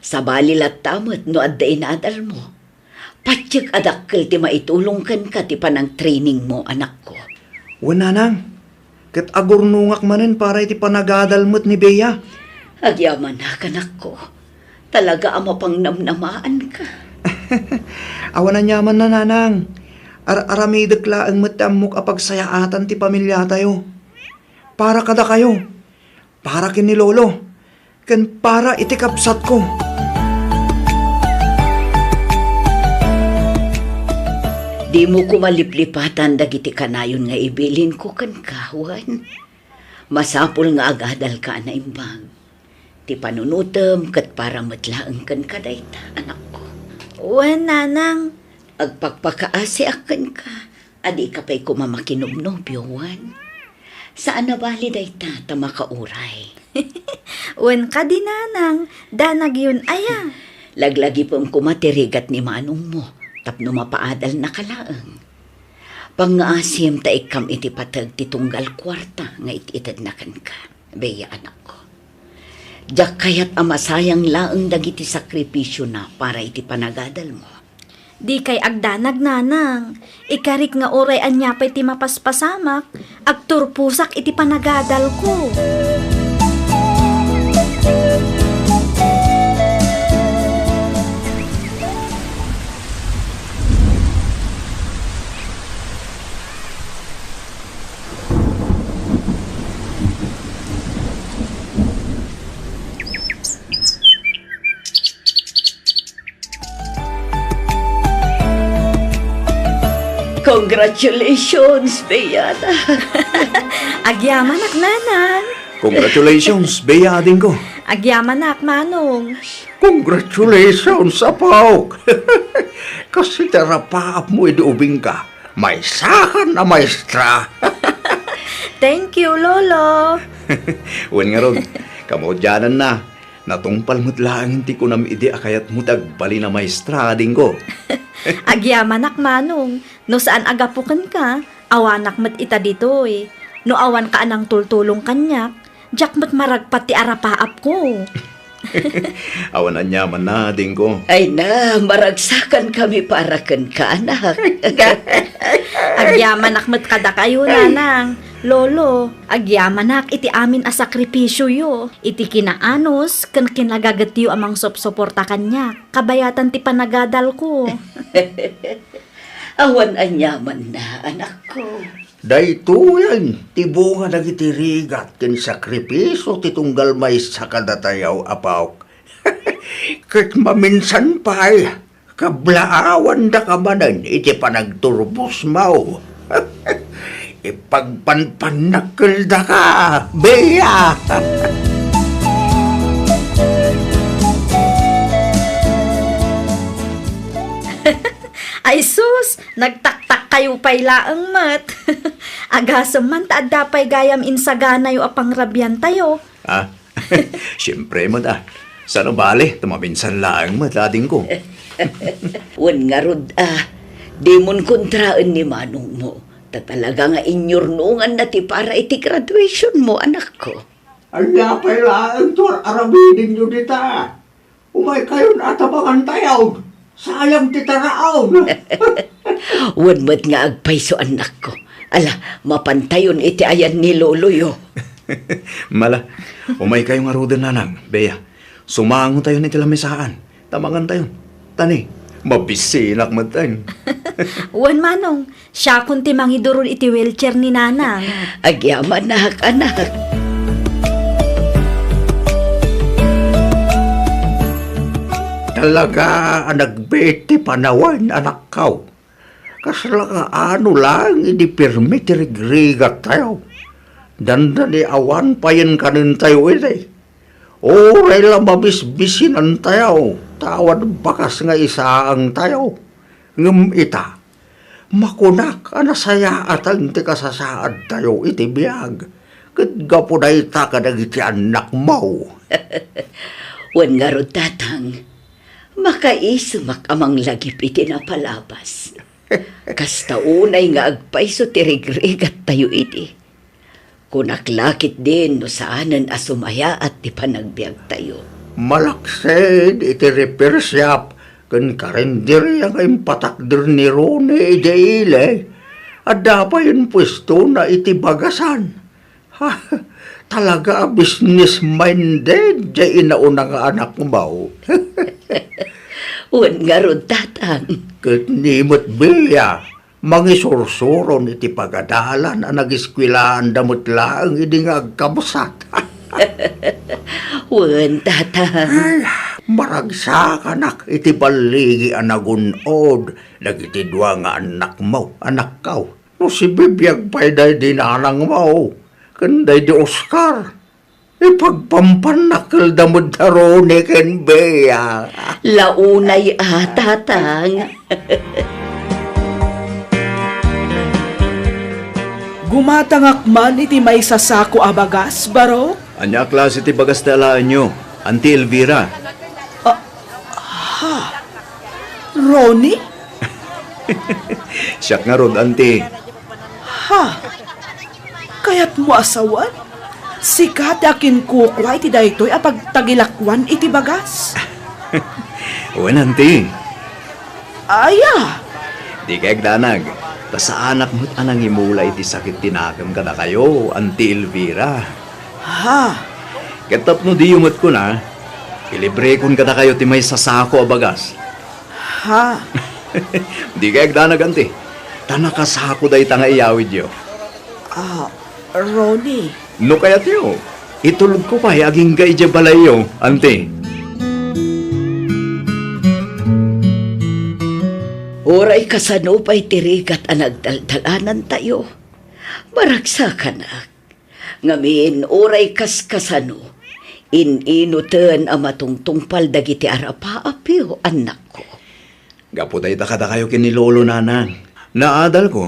sabali latta met no adda inadalmo. Patiek a dakkel ti maitulong kenka ti panangtrainingmo, anakko. Wen, nanang, ket agurnongak manen para iti panagadal met ni Bea. Agyamanak, anakko. Talaga a mapangnamnamaanka. Awan aniamanna, nanang. Ar-aramidek laeng met ti ammok a pagsayaatan ti pamiliatayo. Para kadakayo, para ken ni Lolo, ken para iti kabsatko. Dimo koma liplipatan dagiti kanayon nga ibilinko kenka, wen. Masapul nga agadalka a naimbag. Ti panunotem ket para met laeng kenka dayta, anakko. Wen, nanang. Agpakpakaasiak kenka a dika pay koma makinobnobio, wen. Saan a bali dayta ta makauray. Wen kadi, nanang, danagyon aya. Laglagipem koma ti rigat ni manongmo tapno mapaadalnaka laeng. Pangngaasim ta ikkam iti pateg ti tunggal kuarta nga it-itedna kenka. Bea, anakko. Diak kayat a masayang laeng dagiti sakripisiona para iti panagadalmo. Dikay agdanag, nanang. Ikarik nga uray ania pay ti mapaspasamak, agturposak iti panagadalko. Congratulations, Bea. Agyamanak, nanang. Congratulations, Bea, adingko. Agyamanak, manong. Congratulations, apok. Kas iti arapaapmo idi ubingka, maysakan a maestra. Thank you, lolo. Wen ngarud, kamaudiananna, natungpal met laeng ti kunam idi a kayatmo ti agbalin a maestra, adingko. Agyamanak, manong. No saan a gapu kenka, awanak met ita ditoy. No awanka a nangtultulong kaniak, diak met maragpat ti arapaapko. Awan aniamanna, adingko. Ay na, maragsakankami para kenka, anak. Agyamanak met kadakayo, nanang, lolo. Agyamanak iti amin a sakripisioyo, iti kinaanus ken kinagagetyo a mangsupsuporta kaniak, kabayatan ti panagadalko. Awan aniamanna, anakko. Daytoyen ti bunga dagiti rigat ken sakripisio ti tunggal maysa kadatayo, apok. Ket maminsan pay, kablaawandaka manen iti panagturbosmo. Ipagpanpannak kel daka, Bea. Ay sus, nagtaktakkayo pay laeng met. Agasem man ta adda pay gayam insaganayo a pangrabiantayo. Ah, siempre met, ah. Saan a bale, ta maminsan laeng met, adingko. Wen ngarud, ah, dimon kontraen ni manongmo. Ta talaga nga inyurnonganna ti para iti graduationmo, anakko. Ania pay laeng ti ar-arabidenyo dita? Umaykayon a tabangantayo. Sayang ti taraon. Wen met nga agpayso, annakko. Ala, mapantayon iti ayan ni loloyo. Mala, umaykayo ngaruden, nanang, Bea. Sumangotayon iti lamisaan. Tabangantayon. Tani, mabisinak metten. Wen manong, siakon ti mangidurod iti wheelchair ni nanang. Agyamanak, anak. Talaga a nagbiit ti panawen, anakko. Kasla nga anu laeng idi pirmi ti rigrigattayo. Dandani awan payen kanentayo iti. Uray la mabisbisinantayo, ta awan bakas nga isaangtayo. Ngem ita, makunak a nasayaatan ti kasasaadtayo iti biag, ket gapu dayta kadagiti annakmo. Wen ngarud, tatang, makaisemak a manglagip iti napalabas. Kasta unay nga agpayso ti rigrigattayo idi. Kunak la ketdin no saanen a sumayaat ti panagbiagtayo. Malaksid iti repair shop ken karinderia nga impatakder ni Ronnie idiay ili, adda payen puestona iti bagasan. Ha, talaga a business minded diay inauna nga anakmo. Wen ngarud, tatang. Ket ni met, Bea, mangisursuron iti pagadalan a nageskuelaanda met laeng idi nga agkabsat. Wen, tatang. Ay, maragsakanak iti balligi a nagun-od dagiti dua nga annakmo, anakko. No sibibiag pay daydi nanangmo ken daydi Oscar. Ipagpampannak kel da met da Ronnie ken Bea. Launay a, tatang. Gumatangak man iti maysa sako a bagas, Barok. Ania a klase ti bagas ti alaenyo, Auntie Elvira? Ah, ha? Ronnie? Siak ngarud, Auntie. Ha? Kayatmo a sawen? Sika ti akinkukua iti daytoy a pagtagilakuan iti bagas. Wen, Auntie. Aya! Dika agdanag, ta saanak met a nangimula iti sakit ti nakem kadakayo, Auntie Elvira. Ha? Ket tapno diyo met kuna, ilibrekon kadakayo ti maysa sako a bagas. Ha? Dika agdanag, Auntie, ta nakasako dayta nga iyawidyo. Ah, Ronnie. No kayatyo, itulodko pay agingga idiay balayyo, Auntie. Uray kasano pay ti rigat a nagdaldalanantayo, maragsakanak. Ngamin, uray kaskasano, in-inuten a matungtungpal dagiti arapaapyo, annakko. Gapu dayta kadakayo ken ni Lolo, Nanang. Naadalko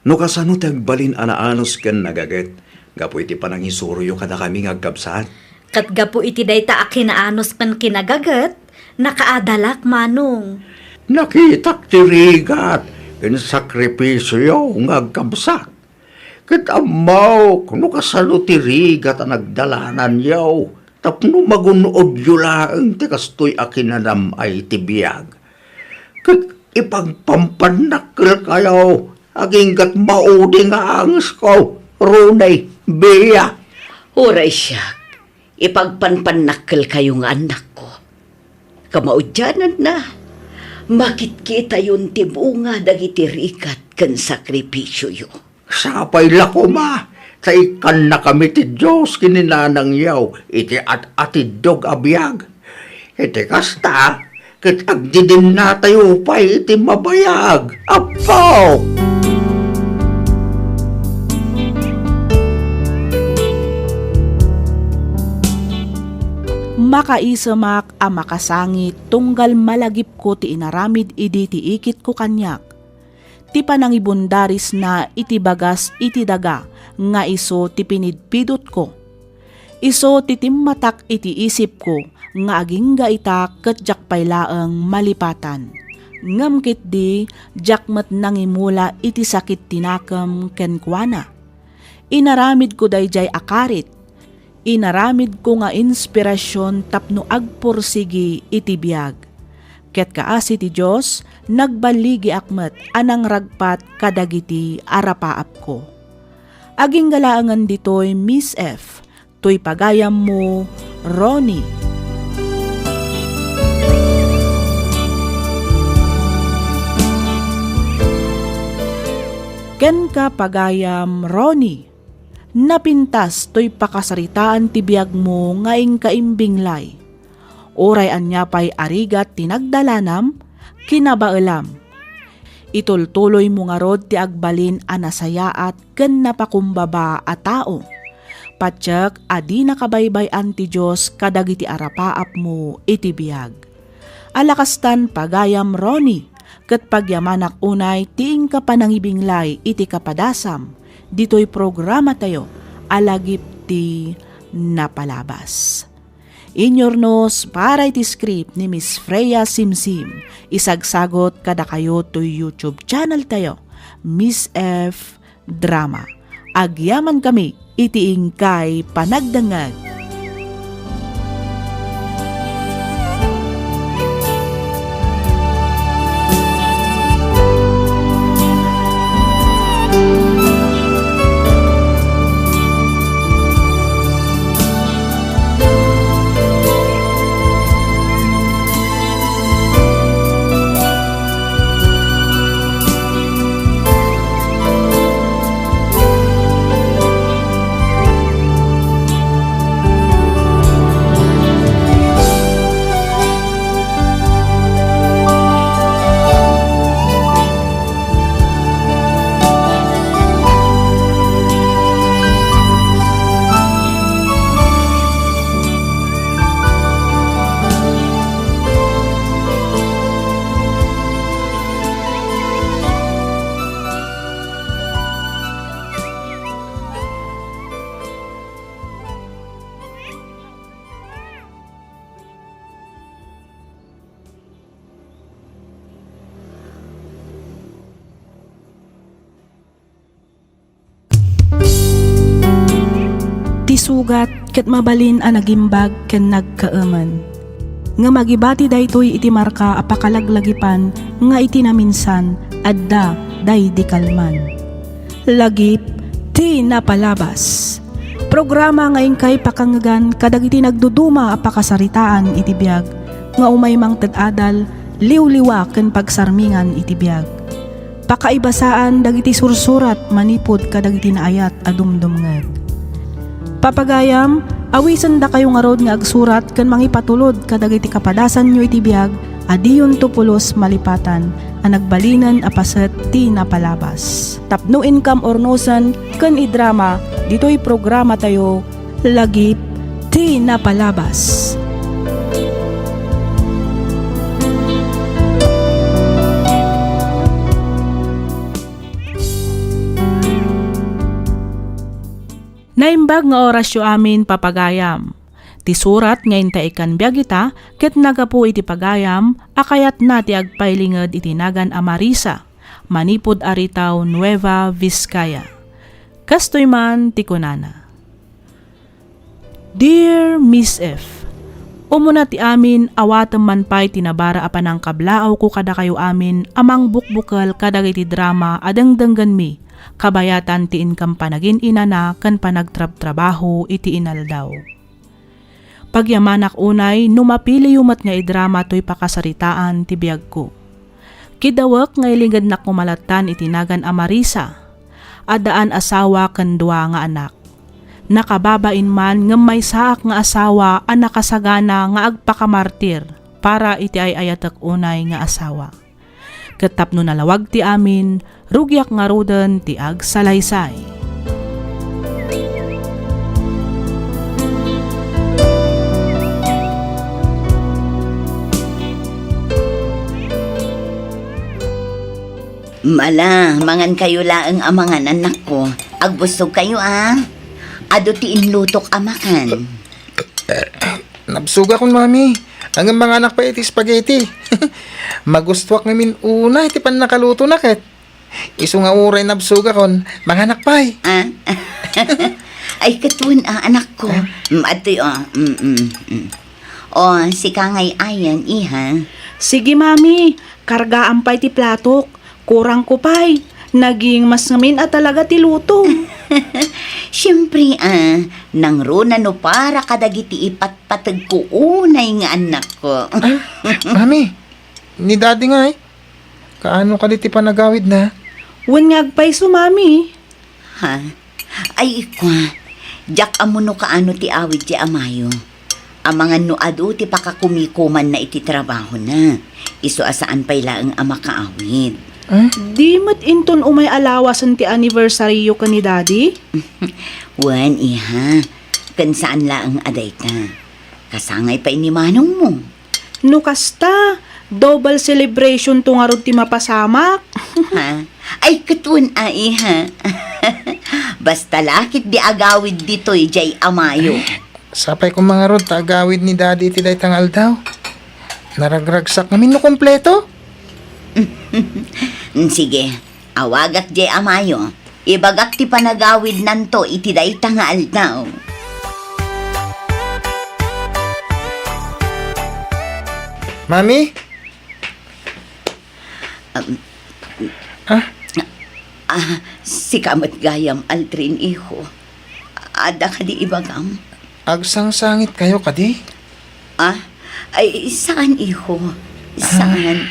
no kasano ti agbalin a naanus ken nagaget gapu iti panangisuroyo kadakami nga agkabsat. Ket gapu iti dayta a kinaanus ken kinagaget, nakaadalak, Manong. Nakitak ti rigat ken sakripisioyo nga agkabsat. Ket ammok no kasano ti rigat a nagdalananyo tapno magun-odyo laeng ti kastoy a kinanam-ay ti biag. Ket ipagpampannakkelkayo aginggat maudi nga angesko, Ronnie, Bea. Uray siak, ipagpanpannakkelkayo nga annakko. Kamaudiananna, makitkitayon ti bunga dagiti rigat ken sakripisioyo. Sapay la koma, ta ikkannakami ti Dios ken ni nanangyo iti at-atiddog a biag. Iti kasta, ket agdidinnatayo pay iti mabayag. Apo! Makaisemak a makasangit tunggal malagipko ti inaramid idi ti ikitko kaniak. Ti panangibundarisna iti bagas iti daga nga isu ti pinidpidutko. Isu ti timmatak iti isipko nga agingga ita ket diak pay laeng malipatan. Ngem ketdi, diak met nangimula iti sakit ti nakem kenkuana. Inaramidko daydiay a karit. Inaramidko nga inspirasion tapno agpursigi iti biag. Ket kaasi ti Dios, nagballigiak met a nangragpat kadagiti arapaapko. Agingga laengen ditoy, Miss F, toy pagayammo, Ronnie. Kenka, pagayam Ronnie, napintas toy pakasaritaan ti biagmo nga inka imbinglay. Uray ania pay a rigat ti nagdalanam, kinabaelam. Itultuloymo ngarud ti agbalin a nasayaat ken napakumbaba a tao. Patiek a di nakabaybay-an ti Dios kadagiti arapaapmo iti biag. Ala kastan, pagayam Ronnie, ket pagyamanak unay ti inka panangibinglay iti kapadasam ditoy programatayo a Lagip ti Napalabas. Inyurnos para iti script ni Miss Freya Simsim, isagsagot kadakayo toy YouTube channel tayo, Miss F Drama. Agyamankami iti inkay panagdengngeg. Ti sugat ket mabalin a nagimbag ken nagkaemen. Ngem agibati daytoy iti marka a pakalaglagipan nga iti naminsan, adda daydi kalman. Lagip ti napalabas. Programa nga inkay pakangngegan kadagiti nagduduma a pakasaritaan iti biag, nga umay mangted adal, liwliwa ken pagsarmingan iti biag. Pakaibasaan dagiti sursurat manipud kadagiti naayat a dumdumngeg. Papagayam, awisendakayo ngarud nga agsurat ken mangipatulod kadagiti kapadasanyo iti biag a diyonto pulos malipatan a nagbalinen a paset ti napalabas. Tapno inkam urnosen ken idrama ditoy programatayo, Lagip ti Napalabas. Naimbag nga orasyo amin, papagayam. Ti surat nga inta ikkan biag ita ket nagapu iti pagayam a kayatna ti agpailinged iti nagan a Marisa, manipud Aritao, Nueva Vizcaya. Kastoy man ti kunana, Dear Miss F, umuna ti amin, awatem man pay ti nabara a panangkablaawko kadakayo amin a mangbukbukel kadagiti drama a dengdenggenmi, kabayatan ti inkam panagin-inana ken panagtrabtrabaho iti inaldaw. Pagyamanak unay no mapiliyo met nga idrama toy pakasaritaan ti biagko. Kidawek nga ilingednak koma lattan iti nagan a Marisa. Addaan asawa ken dua nga anak. Nakababain man ngem maysaak nga asawa a nakasagana nga agpakamartir para iti ay-ayatek unay nga asawa. Ket tapno nalawag ti amin, rugiak ngaruden ti agsalaysay. Mala, mangankayo laeng a mangan, anakko. Agbusogkayo, a. Adu ti inlutok a makan. Nabsogakon, Mami. Ngem manganak pay iti spaghetti. Magustuak ngamin unay ti pannakalutonak ket. Isu nga uray nabsogakon, manganak pay. Ah? Ay, ket wen, a, anakko. Ah? Mm, adtoy, o. Mm, mm, mm. O, sika ngay ayan, iha. Sige, Mami. Kargaam pay ti platok. Kurangko pay. Naging mas ngamin a talaga ti luto. Siempre, a, nangruna no para kadagiti ipatpategko unay nga annakko. Ah, Mami, ni Daddy ngay, kaano kadi ti panagawidna? Wen nga agpayso, Mami. Ha? Ay, ikua, diak ammo no kaano ti awid ti amayo. Amangan no adu ti pakakumikumanna iti trabahona. Isu a saan pay laeng a makaawid. Ah? Di met inton umay a lawasen ti anniversaryo ken ni Daddy? Wen, iha. Ken saan laeng a dayta. Kasangay pay ni manongmo. No kasta, double celebration to ngarud ti mapasamak. Ha? Ay, ket wen a, iha. Basta la ket di agawid ditoy jay amayo. Sapay koma ngarud ta agawid ni Daddy iti dayta nga aldaw. Naragragsak ngamin no kompleto. Sige, awagak jay amayo. Ibagak ti panagawidnanto iti dayta nga aldaw. Mami? Um, ah? Ah, sika met gayam, Aldrin, iho. Adda kadi ibagam? Agsangsangitkayo kadi? Ah? Ay, saan, iho? Saan?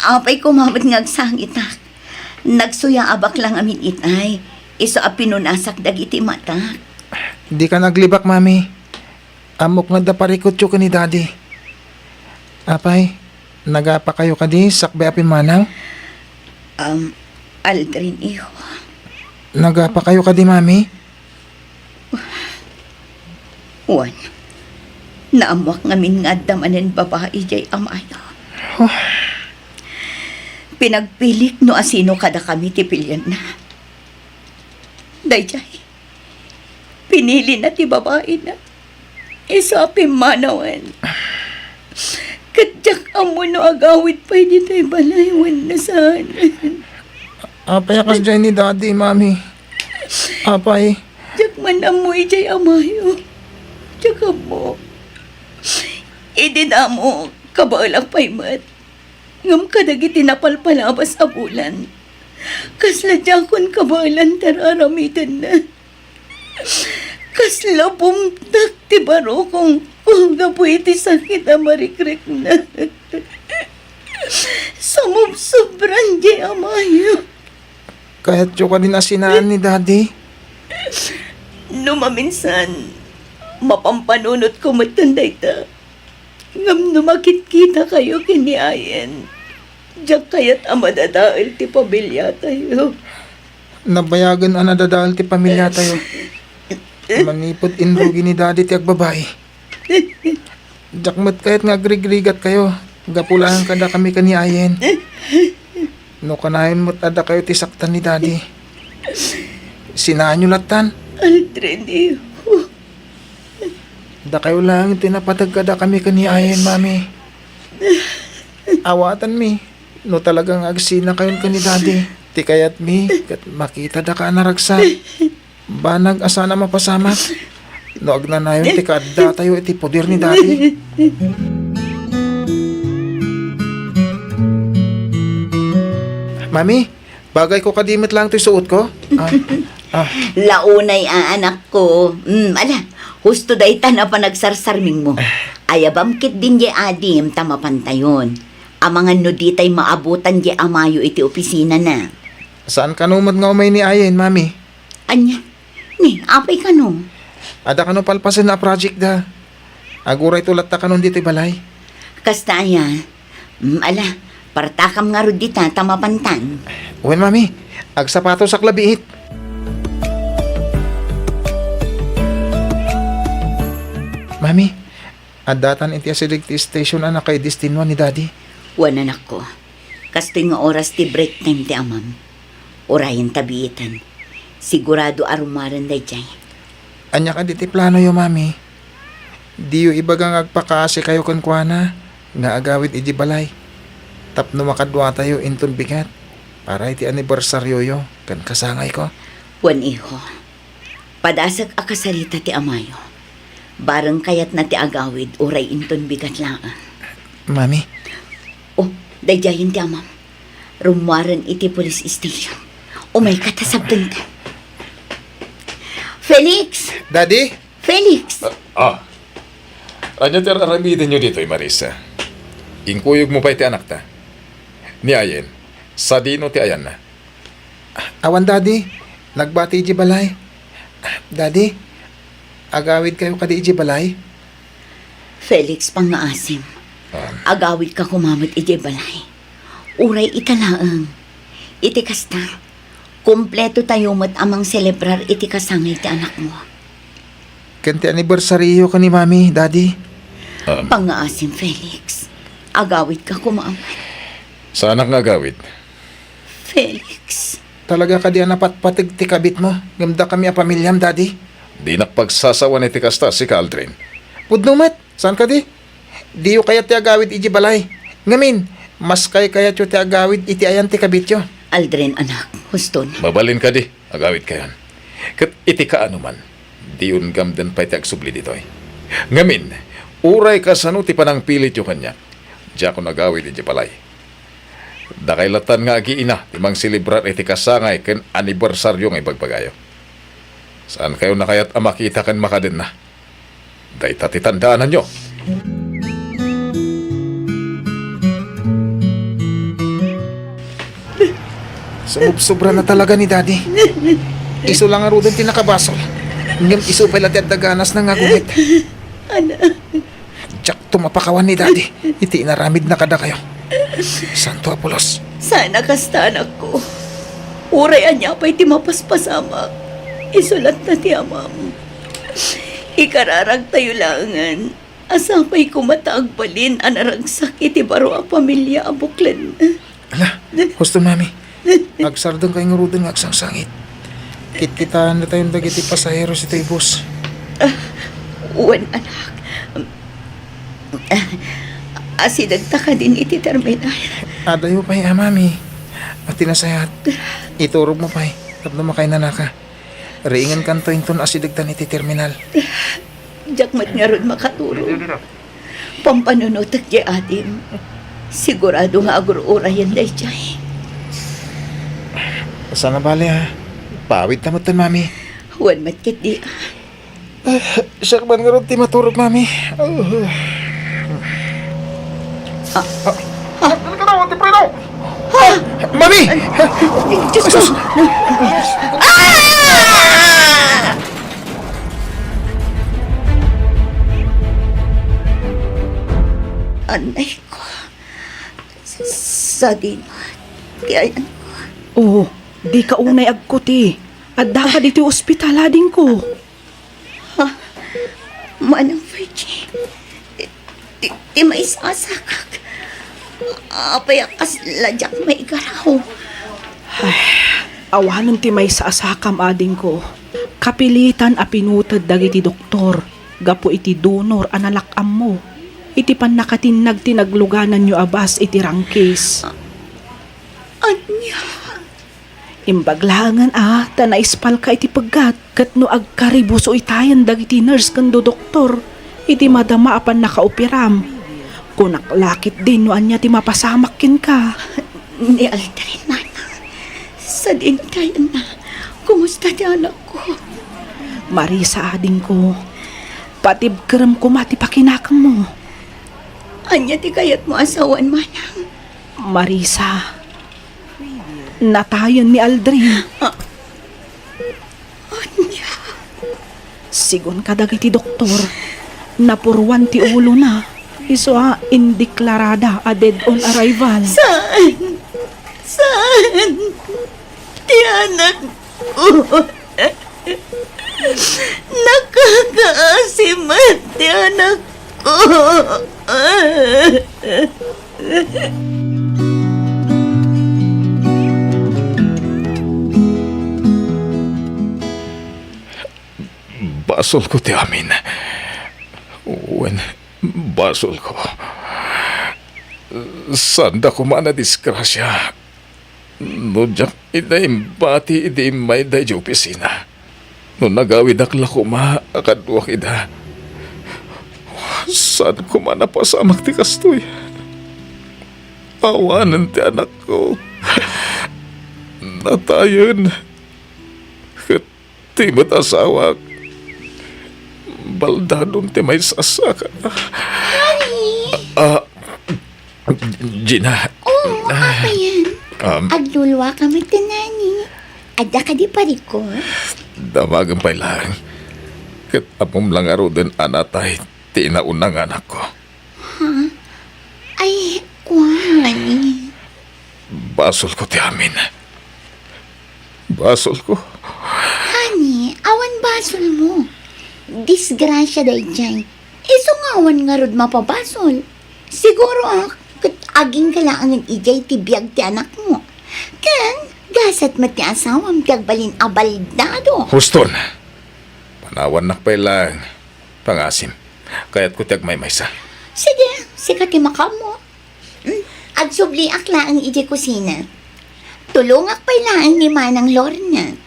Apay koma met nga agsangitak. Nagsuyaabak lang amin itay. Isu a pinunasak dagiti matak. Dika aglibak, Mami. Ammok nga adda parikutyo ken ni Daddy. Apay, nagapakayo kadi sakbay a pimmanaw? Um, Aldrin, iho. Nagapakayo kadi, Mami? Wen, naammoak ngamin nga adda manen babai jay amayo. Huh. Pinagpilik no asino kadakami ti pilienna. Dayjay, pinilina ti babaina. Isu a pimmanawen. Ket diak ammo no agawid pay ditoy balay wenno saan. Apay a kasdiay ni Daddy, Mami? Apay? Diak man ammo idiay amayo. Diak ammo. Idi damo, kabaelak pay met. Ngem kadagiti napalpalabas a bulan, kasla diakon kabaelan ti ar-aramidenna. Kasla bumtak ti barukongko gapu iti sakit a marikrikna. Sumubsobran diay amayo. Kayatyo kadi a sinaan ni Daddy? No maminsan, mapampanunotko metten dayta. Ngem no makitkitakayo ken ni Ayen, diak kayat a madadael ti pamiliatayo. Nabayagen a nadadael ti pamiliatayo. Manipud inrugi ni Daddy ti agbabai. Diak met kayat nga agrigrigatkayo gapu laeng kadakami ken ni Ayen. No kanayon met a dakayo ti saktan ni Daddy, sinaanyo lattan. Aldrin, iho. Dakayo laeng ti napateg kadakami ken ni Ayen, Mami. Awatanmi no talaga nga agsinakayon ken ni Daddy. Ti kayatmi ket makitada ka a naragsak. Banag a saan a mapasamak no agnanayon ti kaaddatayo iti poder ni Daddy. Mami, bagayko kadi met laeng toy suotko? Ah, ah. Launay a, anakko. Mm, ala, husto dayta a panagsarsarmingmo. Ayabam ketdin diay adim ta mapantayon. Amangan no ditay maabutan diay amayo iti opisinana. Saan kano met nga umay ni Ayen, Mami? Ania? Ni, apay kano? Adda kano palpasen a project da. Agurayto latta kanon ditoy balay. Kasta aya? Mm, ala, partakam ngarud dita ta mapantan. Wen, Mami. Agsapatosak la biit. Mami, addatan iti asideg ti station a nakaidestinoan ni Daddy. Wen, anakko. Kastoy nga oras ti break time ti amam. Urayen ta biiten. Sigurado a rummuaren daydiay. Ania kadi ti planoyo, Mami? Diyo ibaga nga agpakaasikayo kenkuana nga agawid idiay balay tapno makaduatayo inton bigat para iti anibersarioyo ken kasangayko? Wen, iho. Padasek a kasarita ti amayo. Bareng kayatna ti agawid uray inton bigat laeng. Mami? Oh, daydiayen ti amam. Rummuaren iti police station. Umayka ta sabdengka. Felix! Daddy? Felix! Ah, ah. Ania ti ar-aramidenyo ditoy, Marisa? Inkuyogmo pay ti anakta. Ni Ayen, sadino ti ayanna? Awan, Daddy. Nagbati idiay balay. Daddy, agawidkayo kadi idiay balay? Felix, pangngaasim. Ah. Agawidka koma met idiay balay. Uray ita laeng. Iti kasta, kumpleto tayo met a mangselebrar iti kasangay ti anakmo. Ken ti anibersaryo ken ni Mami, Daddy. Ah. Pangngaasim, Felix. Agawidka koma met. Saanak nga agawid? Felix. Talaga kadi a napatpateg ti kabitmo ngem dakami a pamiliam, Daddy? Dinak pagsasawan iti kasta, sika, Aldrin. Pudno met, saan kadi? Diyo kayat ti agawid idiay balay. Ngamin, mas kaykayatyo ti agawid iti ayan ti kabityo. Aldrin, anak, huston. Mabalin kadi, agawidkayon. Ket iti kaano man, diyon gamden pay ti agsubli ditoy. Ngamin, uray kasano ti panangpilityo kaniak, diakon agawid idiay balay. Dakay lattan nga agiina ti mangselebrar iti kasangay ken anibersaryo nga ibagbagayo. Saankayon a kayat a makita ken makadenna. Dayta ti tandaananyo. Sumubsobra na talaga ni Daddy. Isu la ngaruden ti nakabasol. Ngem isu pay la ti adda ganasna nga agumit. Anak. Diakto mapakawan ni Daddy iti inaramidna kadakayo. Santo a pulos. Saan a kasta, anakko. Uray ania pay ti mapaspasamak, isu latta ti amam. Ikararagtayo laengen a sapay koma ta agbalin a naragsak iti baro a pamilia a buklen. Ala, husto, Mami. Agsardengkayo ngaruden nga agsangsangit. Kitkitaendatayon dagiti pasaheros iti bus. Ah, wen, anak. Ah, asidegta kadin iti terminal. Adayo pay a, Mami. Iti nasayaat, iturogmo pay tapno makainanaka. Riingenkanto inton asidegtan iti terminal. Diak met ngarud makaturog. Pampanunotek diay adim. Sigurado nga agur-urayen daydiay. Saan a bale, ha? Paawidta metten, Mami. Wen met ketdi. Siak man ngarud ti maturog, Mami. Ah. Ah. Dali ka daw, Ate Frida! Ah! Mami! Ay, Diyos ko! Sus! Ah! Anay ko. Sadino ti ayanko. Oh, dika unay agkuti. Addaka ditoy ospital, adingko. Ha? Manang Virgie, ti, ti, ti maisasakak. Apay a kasla diak maigaraw? Ay, awanen ti maisasakam, adingko. Kapilitan a pinuted dagiti doktor gapu iti donor a nalak-ammo iti pannakatinnag ti naglugananyo a bas iti rangkis. Ania? Imbag laengen a ta naispalka iti peggat ket no agkaribuso itayen dagiti nurse ken do doktor iti madama a pannakaoperam. Kunak la ketdin no ania ti mapasamak kenka. Ni Aldrin, manang. Sadino ti ayanna? Kumusta ti anakko? Marisa, adingko. Patibkerem koma ti pakinakemmo. Ania ti kayatmo a sawen, manang? Marisa, natayen ni Aldrin. Ah. Ania? Sigun kadagiti doktor, napuruan ti ulona. Isu a indeklarada a dead on arrival. Saan? Saan? Ti anakko. Nakakaasi met ti anakko. Basolko ti amin. Wen, basolko. Saanda koma a nadisgrasia no diak ida imbati idi immay daydiay opisina. No nagawidak la koma a kaduak ida, saan koma napasamak ti kastoy. Awanen ti anakko. Natayen. Ket ti met asawak, baldadon ti maisasaka. Honey! Ah, Gina. Oo, apay aya? Um, agluluaka met, honey. Adda kadi parikut? Damagen pay laeng. Ket ammom la ngaruden a natay ti inauna nga anakko. Ha? Ay, kuan. Basolko ti amin. Basolko. Honey, awan basolmo. Disgrasia daydiay. Isu nga awan ngarud mapabasol. Siguro, ah, ket agingga laengen idiay ti biag ti anakmo. Ken, gasat met ti asawam ti agbalin a baldado. Huston. Panawannak pay laeng. Pangasim, kayatko ti agmaymaysa. Sige, sika ti makaammo. Mm, agsubliak laeng idiay kusina. Tulongak pay laeng ni Manang Lorna.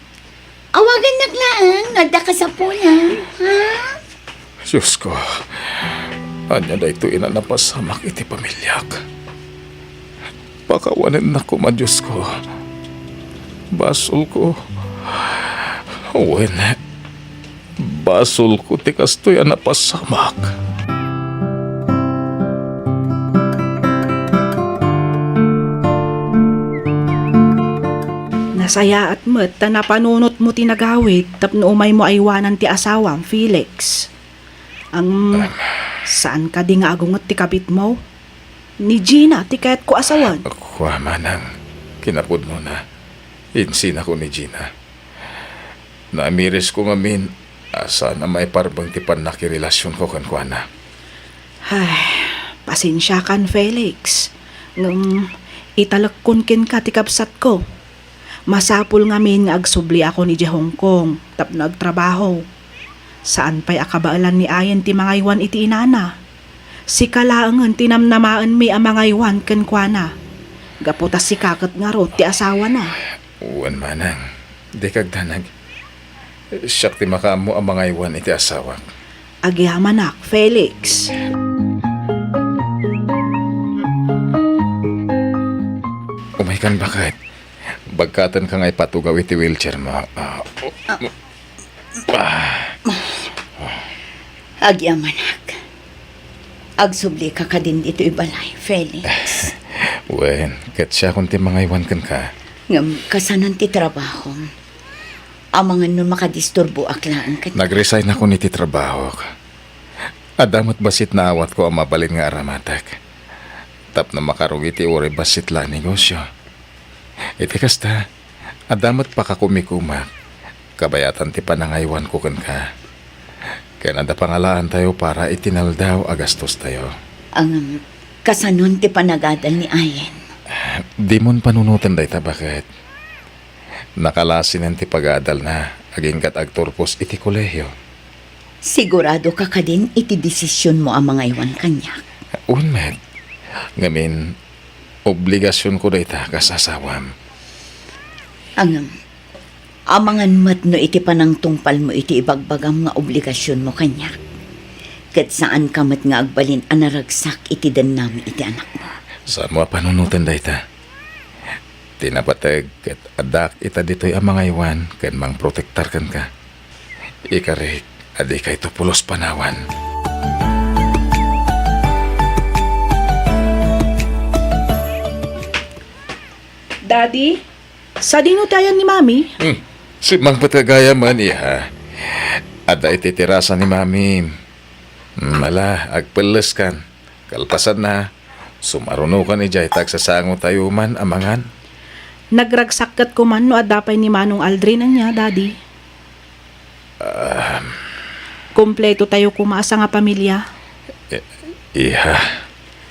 Awagannak laeng no adda kasapulan, ha? Diosko, ania daytoy a napasamak iti pamiliak? Pakawanennak koma, Diosko. Basolko. Wen, basolko ti kastoy a napasamak. Nasayaat met ta napanunotmo ti nagawid tapno umaymo aywanan ti asawam, Felix. Ang, saan kadi nga agunget ti kabitmo? Ni Gina ti kayatko a sawen. Kua, manang, kinapudnona, insinako ni Gina. Naamirisko ngamin a saan a maiparbeng ti pannakirelasionko kenkuana. Ay, pasensiakan, Felix. Ngem, italekkon kenka ti kabsatko. Masapul ngamin nga agsubliakon idiay Hong Kong tapno agtrabaho. Saan pay a kabaelan ni Ayen ti mangaywan iti inana. Sika laengen ti namnamaenmi a mangaywan kenkuana, gapu ta sika ket ngarud ti asawana. Wen, manang, dika agdanag. Siak ti makaammo a mangaywan iti asawak. Agyamanak, Felix. Kan baket, bagkatenka nga ipatugaw iti wheelchair mo. Ah, ah. Agyamanak. Agsublika kadin ditoy balay, Felix. Wen, ket siakon ti mangaywan kenka. Ngem kasanon ti trabahom? Amangan no makadisturboak laeng ket Nag-resign ako iti trabahok. Adda met bassit naawatko a mabalin nga aramatek. Tapno makarugi ti uray bassit la a negosyo. Iti kasta, adda met pakakumikumak, kabayatan ti panangaywanko kenka. Ken adda pangalaantayo para iti naldaw a gastostayo. Ang kasanon ti panagadal ni Ayen? Dimon panunoten dayta, baket. Nakalasinen ti pagadalna, aginggat agturpos iti kolehio. Sigurado ka kadin iti desisionmo a mangaywan kaniak? Wen met. Ngamin, obligasionko dayta kas asawam. Ngem, amangan met no iti panangtungpalmo iti ibagbagam nga obligasionmo kaniak. Ket saanka met nga agbalin a naragsak iti dennami iti anakmo. Saanmo a panunoten dayta? Ti napateg ket addak ita ditoy a mangaywan ken mangprotektar kenka. Ikarik a dikayto pulos panawan. Daddy, sadino ti ayan ni Mami? Hmm. Simmangpet gayam, iha. Adda iti terasa ni Mami. Hmm, ala, agpelleskan. Kalpasanna, sumarunokan idiay ta agsasangotayo man a mangan. Nagragsak ket koma no adda pay ni Manong Aldrin ania, Daddy. Um. Kompleto tayo koma a sangapamilia. I-, iha.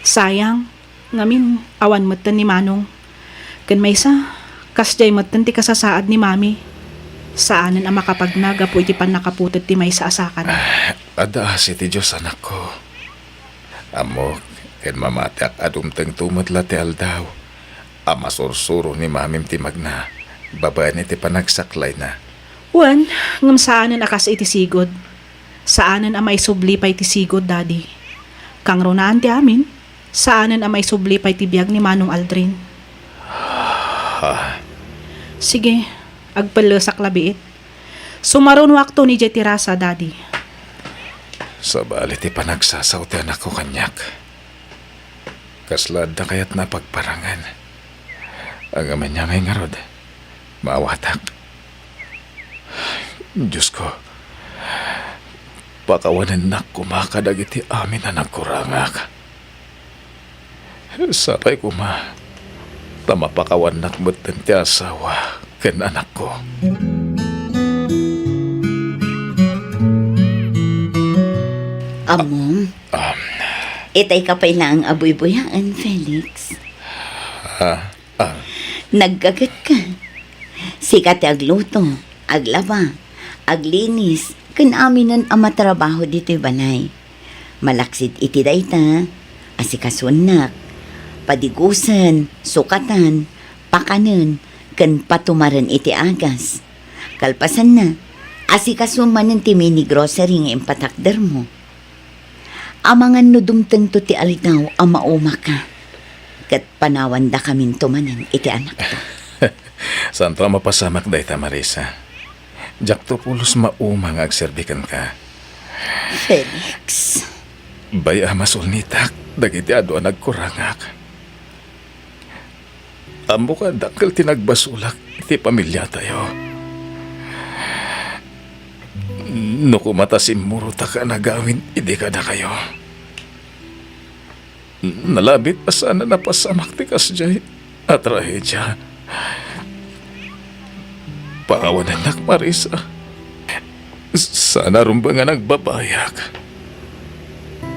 Sayang, ngamin, awan metten ni Manong. Ken maysa, kasdiay metten ti kasasaad ni Mami. Saanen a makapagna gapu iti pannakaputed ti maysa a sakana. Ah, adda asi ti Dios, anakko. Ammok ken mamatiak a dumtengto met la ti aldaw a masursuro ni Mamim ti magna babaen iti panagsaklayna. Wen, ngem saanen a kas iti sigud. Saanen a maisubli pay ti sigud, Daddy. Kangrunaan ti amin, saanen a maisubli pay ti biag ni Manong Aldrin. Ah. Sige, agpellesak la biit. Sumarunoakto idiay terasa, Daddy. Sabali ti panagsasao ti anakko kaniak. Kasla adda kayatna a pagparangen. Ngem ania ngay ngarud, maawatak. Diosko, pakawanennak koma kadagiti amin a nagkurangak. Sapay koma ta mapakawannak metten ti asawa ken anakko. Ammom, um, itay ka pay laeng a buybuyaen, Felix. Ah, ah. Naggaget ka. Sika ti agluto, aglaba, aglinis, ken aminen a matrabaho ditoy balay. Malaksid iti dayta, asikasuennak, padigusen, sukatan, pakanen, ken patumaren iti agas. Kalpasanna, asikasuem manen ti mini grocery nga impatakdermo. Amangan no dumtengto ti aldaw a maumaka, ket panawandakaminto manen iti anakto. Saanto a mapasamak dayta, Marisa. Diakto pulos mauma nga agserbi kenka. Felix. Bay-am a sulnitak dagiti adu a nagkurangak. Ammok a dakkel ti nagbasolak iti pamiliatayo. No koma ta simmurotak a nagawid idi kadakayo. Nalabit a saan a napasamak ti kasdiay a trahedia. Pakawanennak, Marisa. Saan a rumbeng a nagbabayag.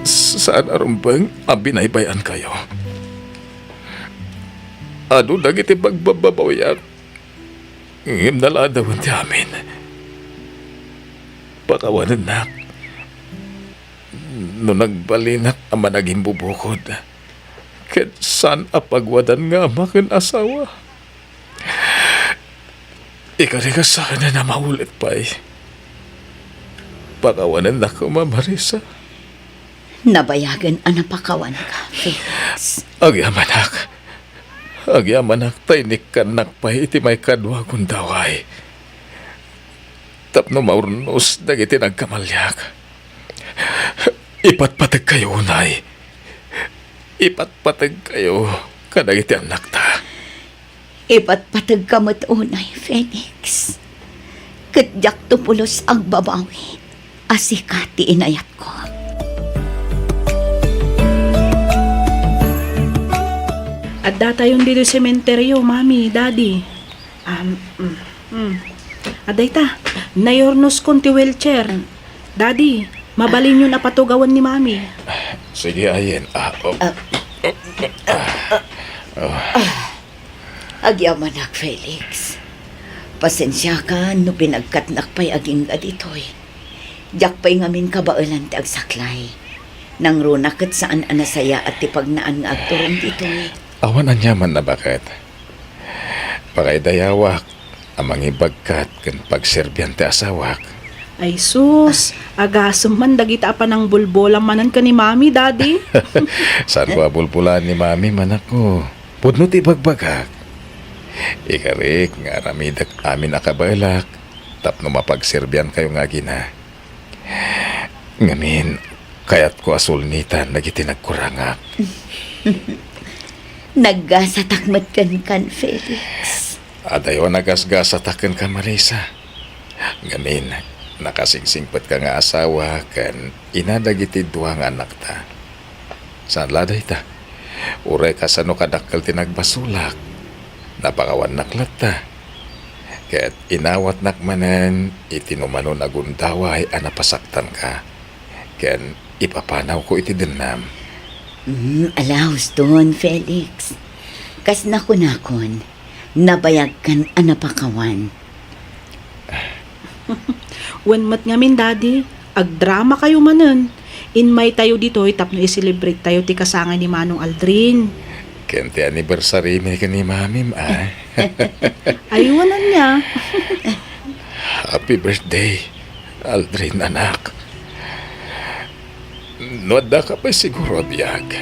Saan a rumbeng a binaybay-ankayo. Adu dagiti pagbababawiak, ngem naladawen ti amin. Pakawanennak. No nagbalinak a managimbubukod, ket saan a pagwadan nga ama ken asawa, ikarik a saanen a maulit pay. Pakawanennak koma, Marisa. Nabayagen a napakawanka, Felix. Agyamanak. Agyamanak ta inikkannak pay iti maikadua a gundaway tapno maurnos dagiti nagkamaliak. Ipatpategkayo unay. Ipatpategkayo kadagiti annakta. Ipatpategka met unay, Felix. Ket diakto pulos agbabawi a sika ti inayatko. Addatayon ditoy sementeryo, Mami, Daddy. Um, mm, mm. Adda ita, naurnoskon ti wheelchair. Daddy, mabalinyon a patugawen ni Mami. Sige, Ayen. Ah, oh. Ah. Ah. Oh. Agyamanak, Felix. Pasensiakan no pinagkatnak pay agingga ditoy. Diak pay ngamin kabaelan ti agsaklay. Nangruna ket saan a nasayaat ti pagnaan nga agturong ditoy. Awan aniamanna, baket. Pakaidayawak a mangibagkat ken pagserbian ti asawak. Ay sus, agasem man dagita a panangbulbolam manen ken ni Mami, Daddy. Saanko a bulbolaan ni Mami, manakko. Pudno ti ibagbagak. Ikarik nga aramidek amin a kabaelak tapno mapagserbiankayo nga agina. Ngamin, kayatko a sulnitan dagiti nagkurangak. Naggasatak met kenkan, Felix. Adayo a nagasgasatak kenka, Marisa. Ngamin, nakasingsingpetka nga asawa ken ina dagiti dua nga annakta. Saan la dayta? Uray kasano kadakkel ti nagbasolak, napakawannak latta. Ket inawatnak manen iti numanon a gundaway a napasaktanka, ken ipapanawko iti dennam. Mm, ala, huston, Felix. Kas nakunakon, nabayagkan a napakawan. Wen met ngamin, Daddy, agdramakayo manen. Inmaytayo ditoy tapno i-celebrate tayo ti kasangay ni Manong Aldrin. Ken ti anniversary mi ken ni Mamim, ay. Ay, wen ania? Happy birthday, Aldrin, anak. No addaka pay siguro a biag,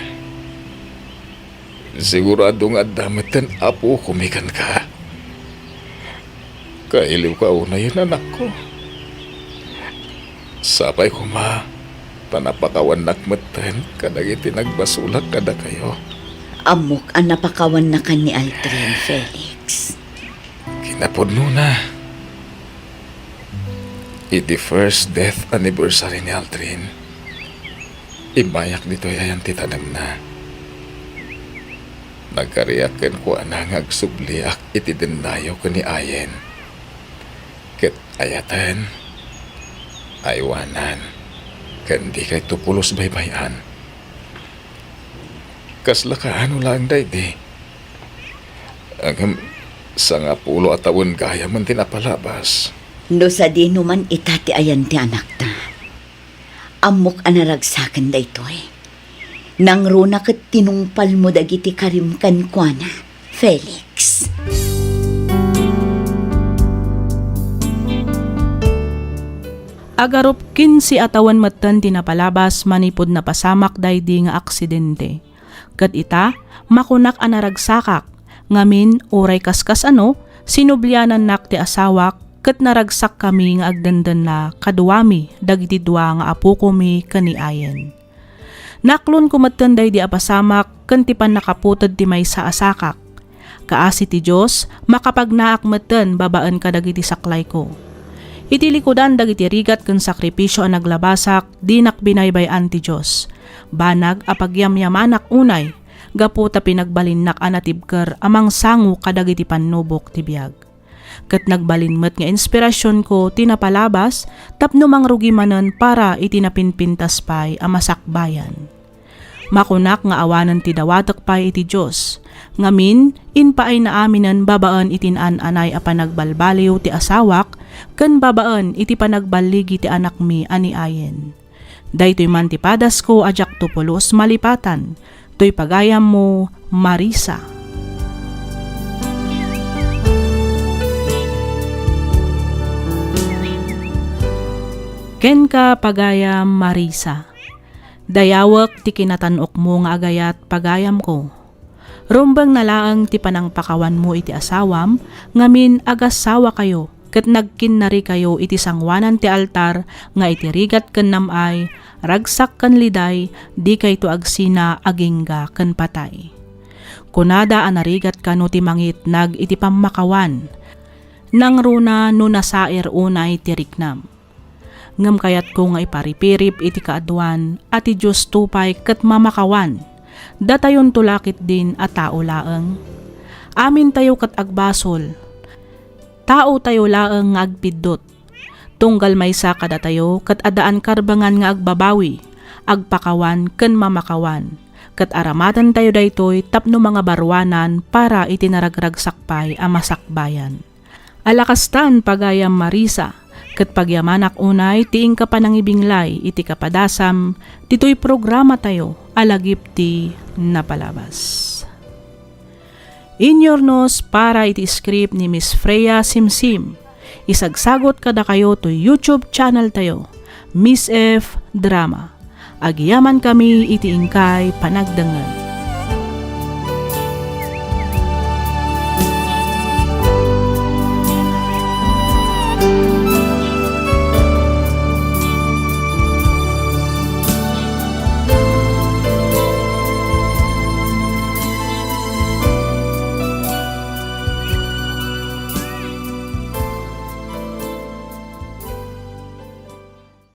sigurado nga adda metten apokomi kenka. Kailiwka unayen, anakko. Sapay koma ta napakawannak metten kadagiti nagbasolak kadakayo. Ammok a napakawannakan ni Aldrin, Felix. Kinapudnona, iti first death anniversary ni Aldrin, immayak ditoy ayan ti tanemna. Nagkariak kenkuana nga agsubliak iti dennayo ken ni Ayen. Ket ayaten, aywanan, ken dikayto pulos baybay-an. Kasla kaano laeng daydi? Ngem, sangapulo a tawen gayamen ti napalabas. No sadino man ita ti ayan ti anakta, ammok a naragsaken daytoy. Nangruna ket tinungpalmo dagiti karim kenkuana, Felix. Agarup kinse a tawen metten ti napalabas manipud napasamak daydi nga aksidente. Ket ita, makunak a naragsakak, ngamin, uray kaskasano, sinublianannak ti asawak, ket naragsakkami nga agdendenna kaduami dagiti dua nga apokomi ken ni Ayen. Naaklonko metten daydi a pasamak ken ti pannakaputed ti maysa a sakak. Kaasi ti Dios, makapagnaak metten babaen kadagiti saklayko. Iti likudan dagiti rigat ken sakripisio a naglabasak, dinak binaybay-an ti Dios. Banag a pagyamyamanak unay, gapu ta pinagbalinnak a natibker a mangsango kadagiti pannubok ti biag. Ket nagbalin met nga inspirasionko ti napalabas tapno mangrugi manen para iti napinpintas pay a masakbayan. Makunak nga awanen ti dawatek pay iti Dios. Ngamin, impaayna aminen babaen iti naan-anay a panagbalbaliw ti asawak ken babaen iti panagballigi ti anakmi a ni Ayen. Daytoy man ti padasko a diakto pulos malipatan. Toy pagayammo, Marisa. Kenka, pagayam Marisa. Dayawek ti kinatan-okmo nga agayat, pagayamko. Rumbengna laeng ti panangpakawanmo iti asawam, ngamin agassawakayo, ket nagkinnarikayo iti sangoanan ti altar nga iti rigat ken nam-ay, ragsak ken liday, dikayto agsina agingga ken patay. Kunada a narigat kano ti mangitnag iti pammakawan. Nangruna no nasair unay ti riknam. Ngem kayatko nga iparipirip iti kaaduan a ti Diosto pay ket mamakawan. Datayonto la ketdin a tao laeng. Amintayo ket agbasol. Taotayo laeng nga agpiddut. Tunggal maysa kadatayo ket addaan karbengan nga agbabawi, agpakawan ken mamakawan. Ket aramatentayo daytoy tapno mangabaruanan para iti naragragsak pay a masakbayan. Ala kastan, pagayam Marisa, ket pagyamanak unay ti inka panangibinglay iti kapadasam ditoy programatayo a Lagip ti Napalabas. Inyurnos para iti script ni Miss Freya Simsim. Isagsagot kadakayo toy YouTube channel tayo, Miss F Drama. Agyamankami iti inkay panagdengngeg.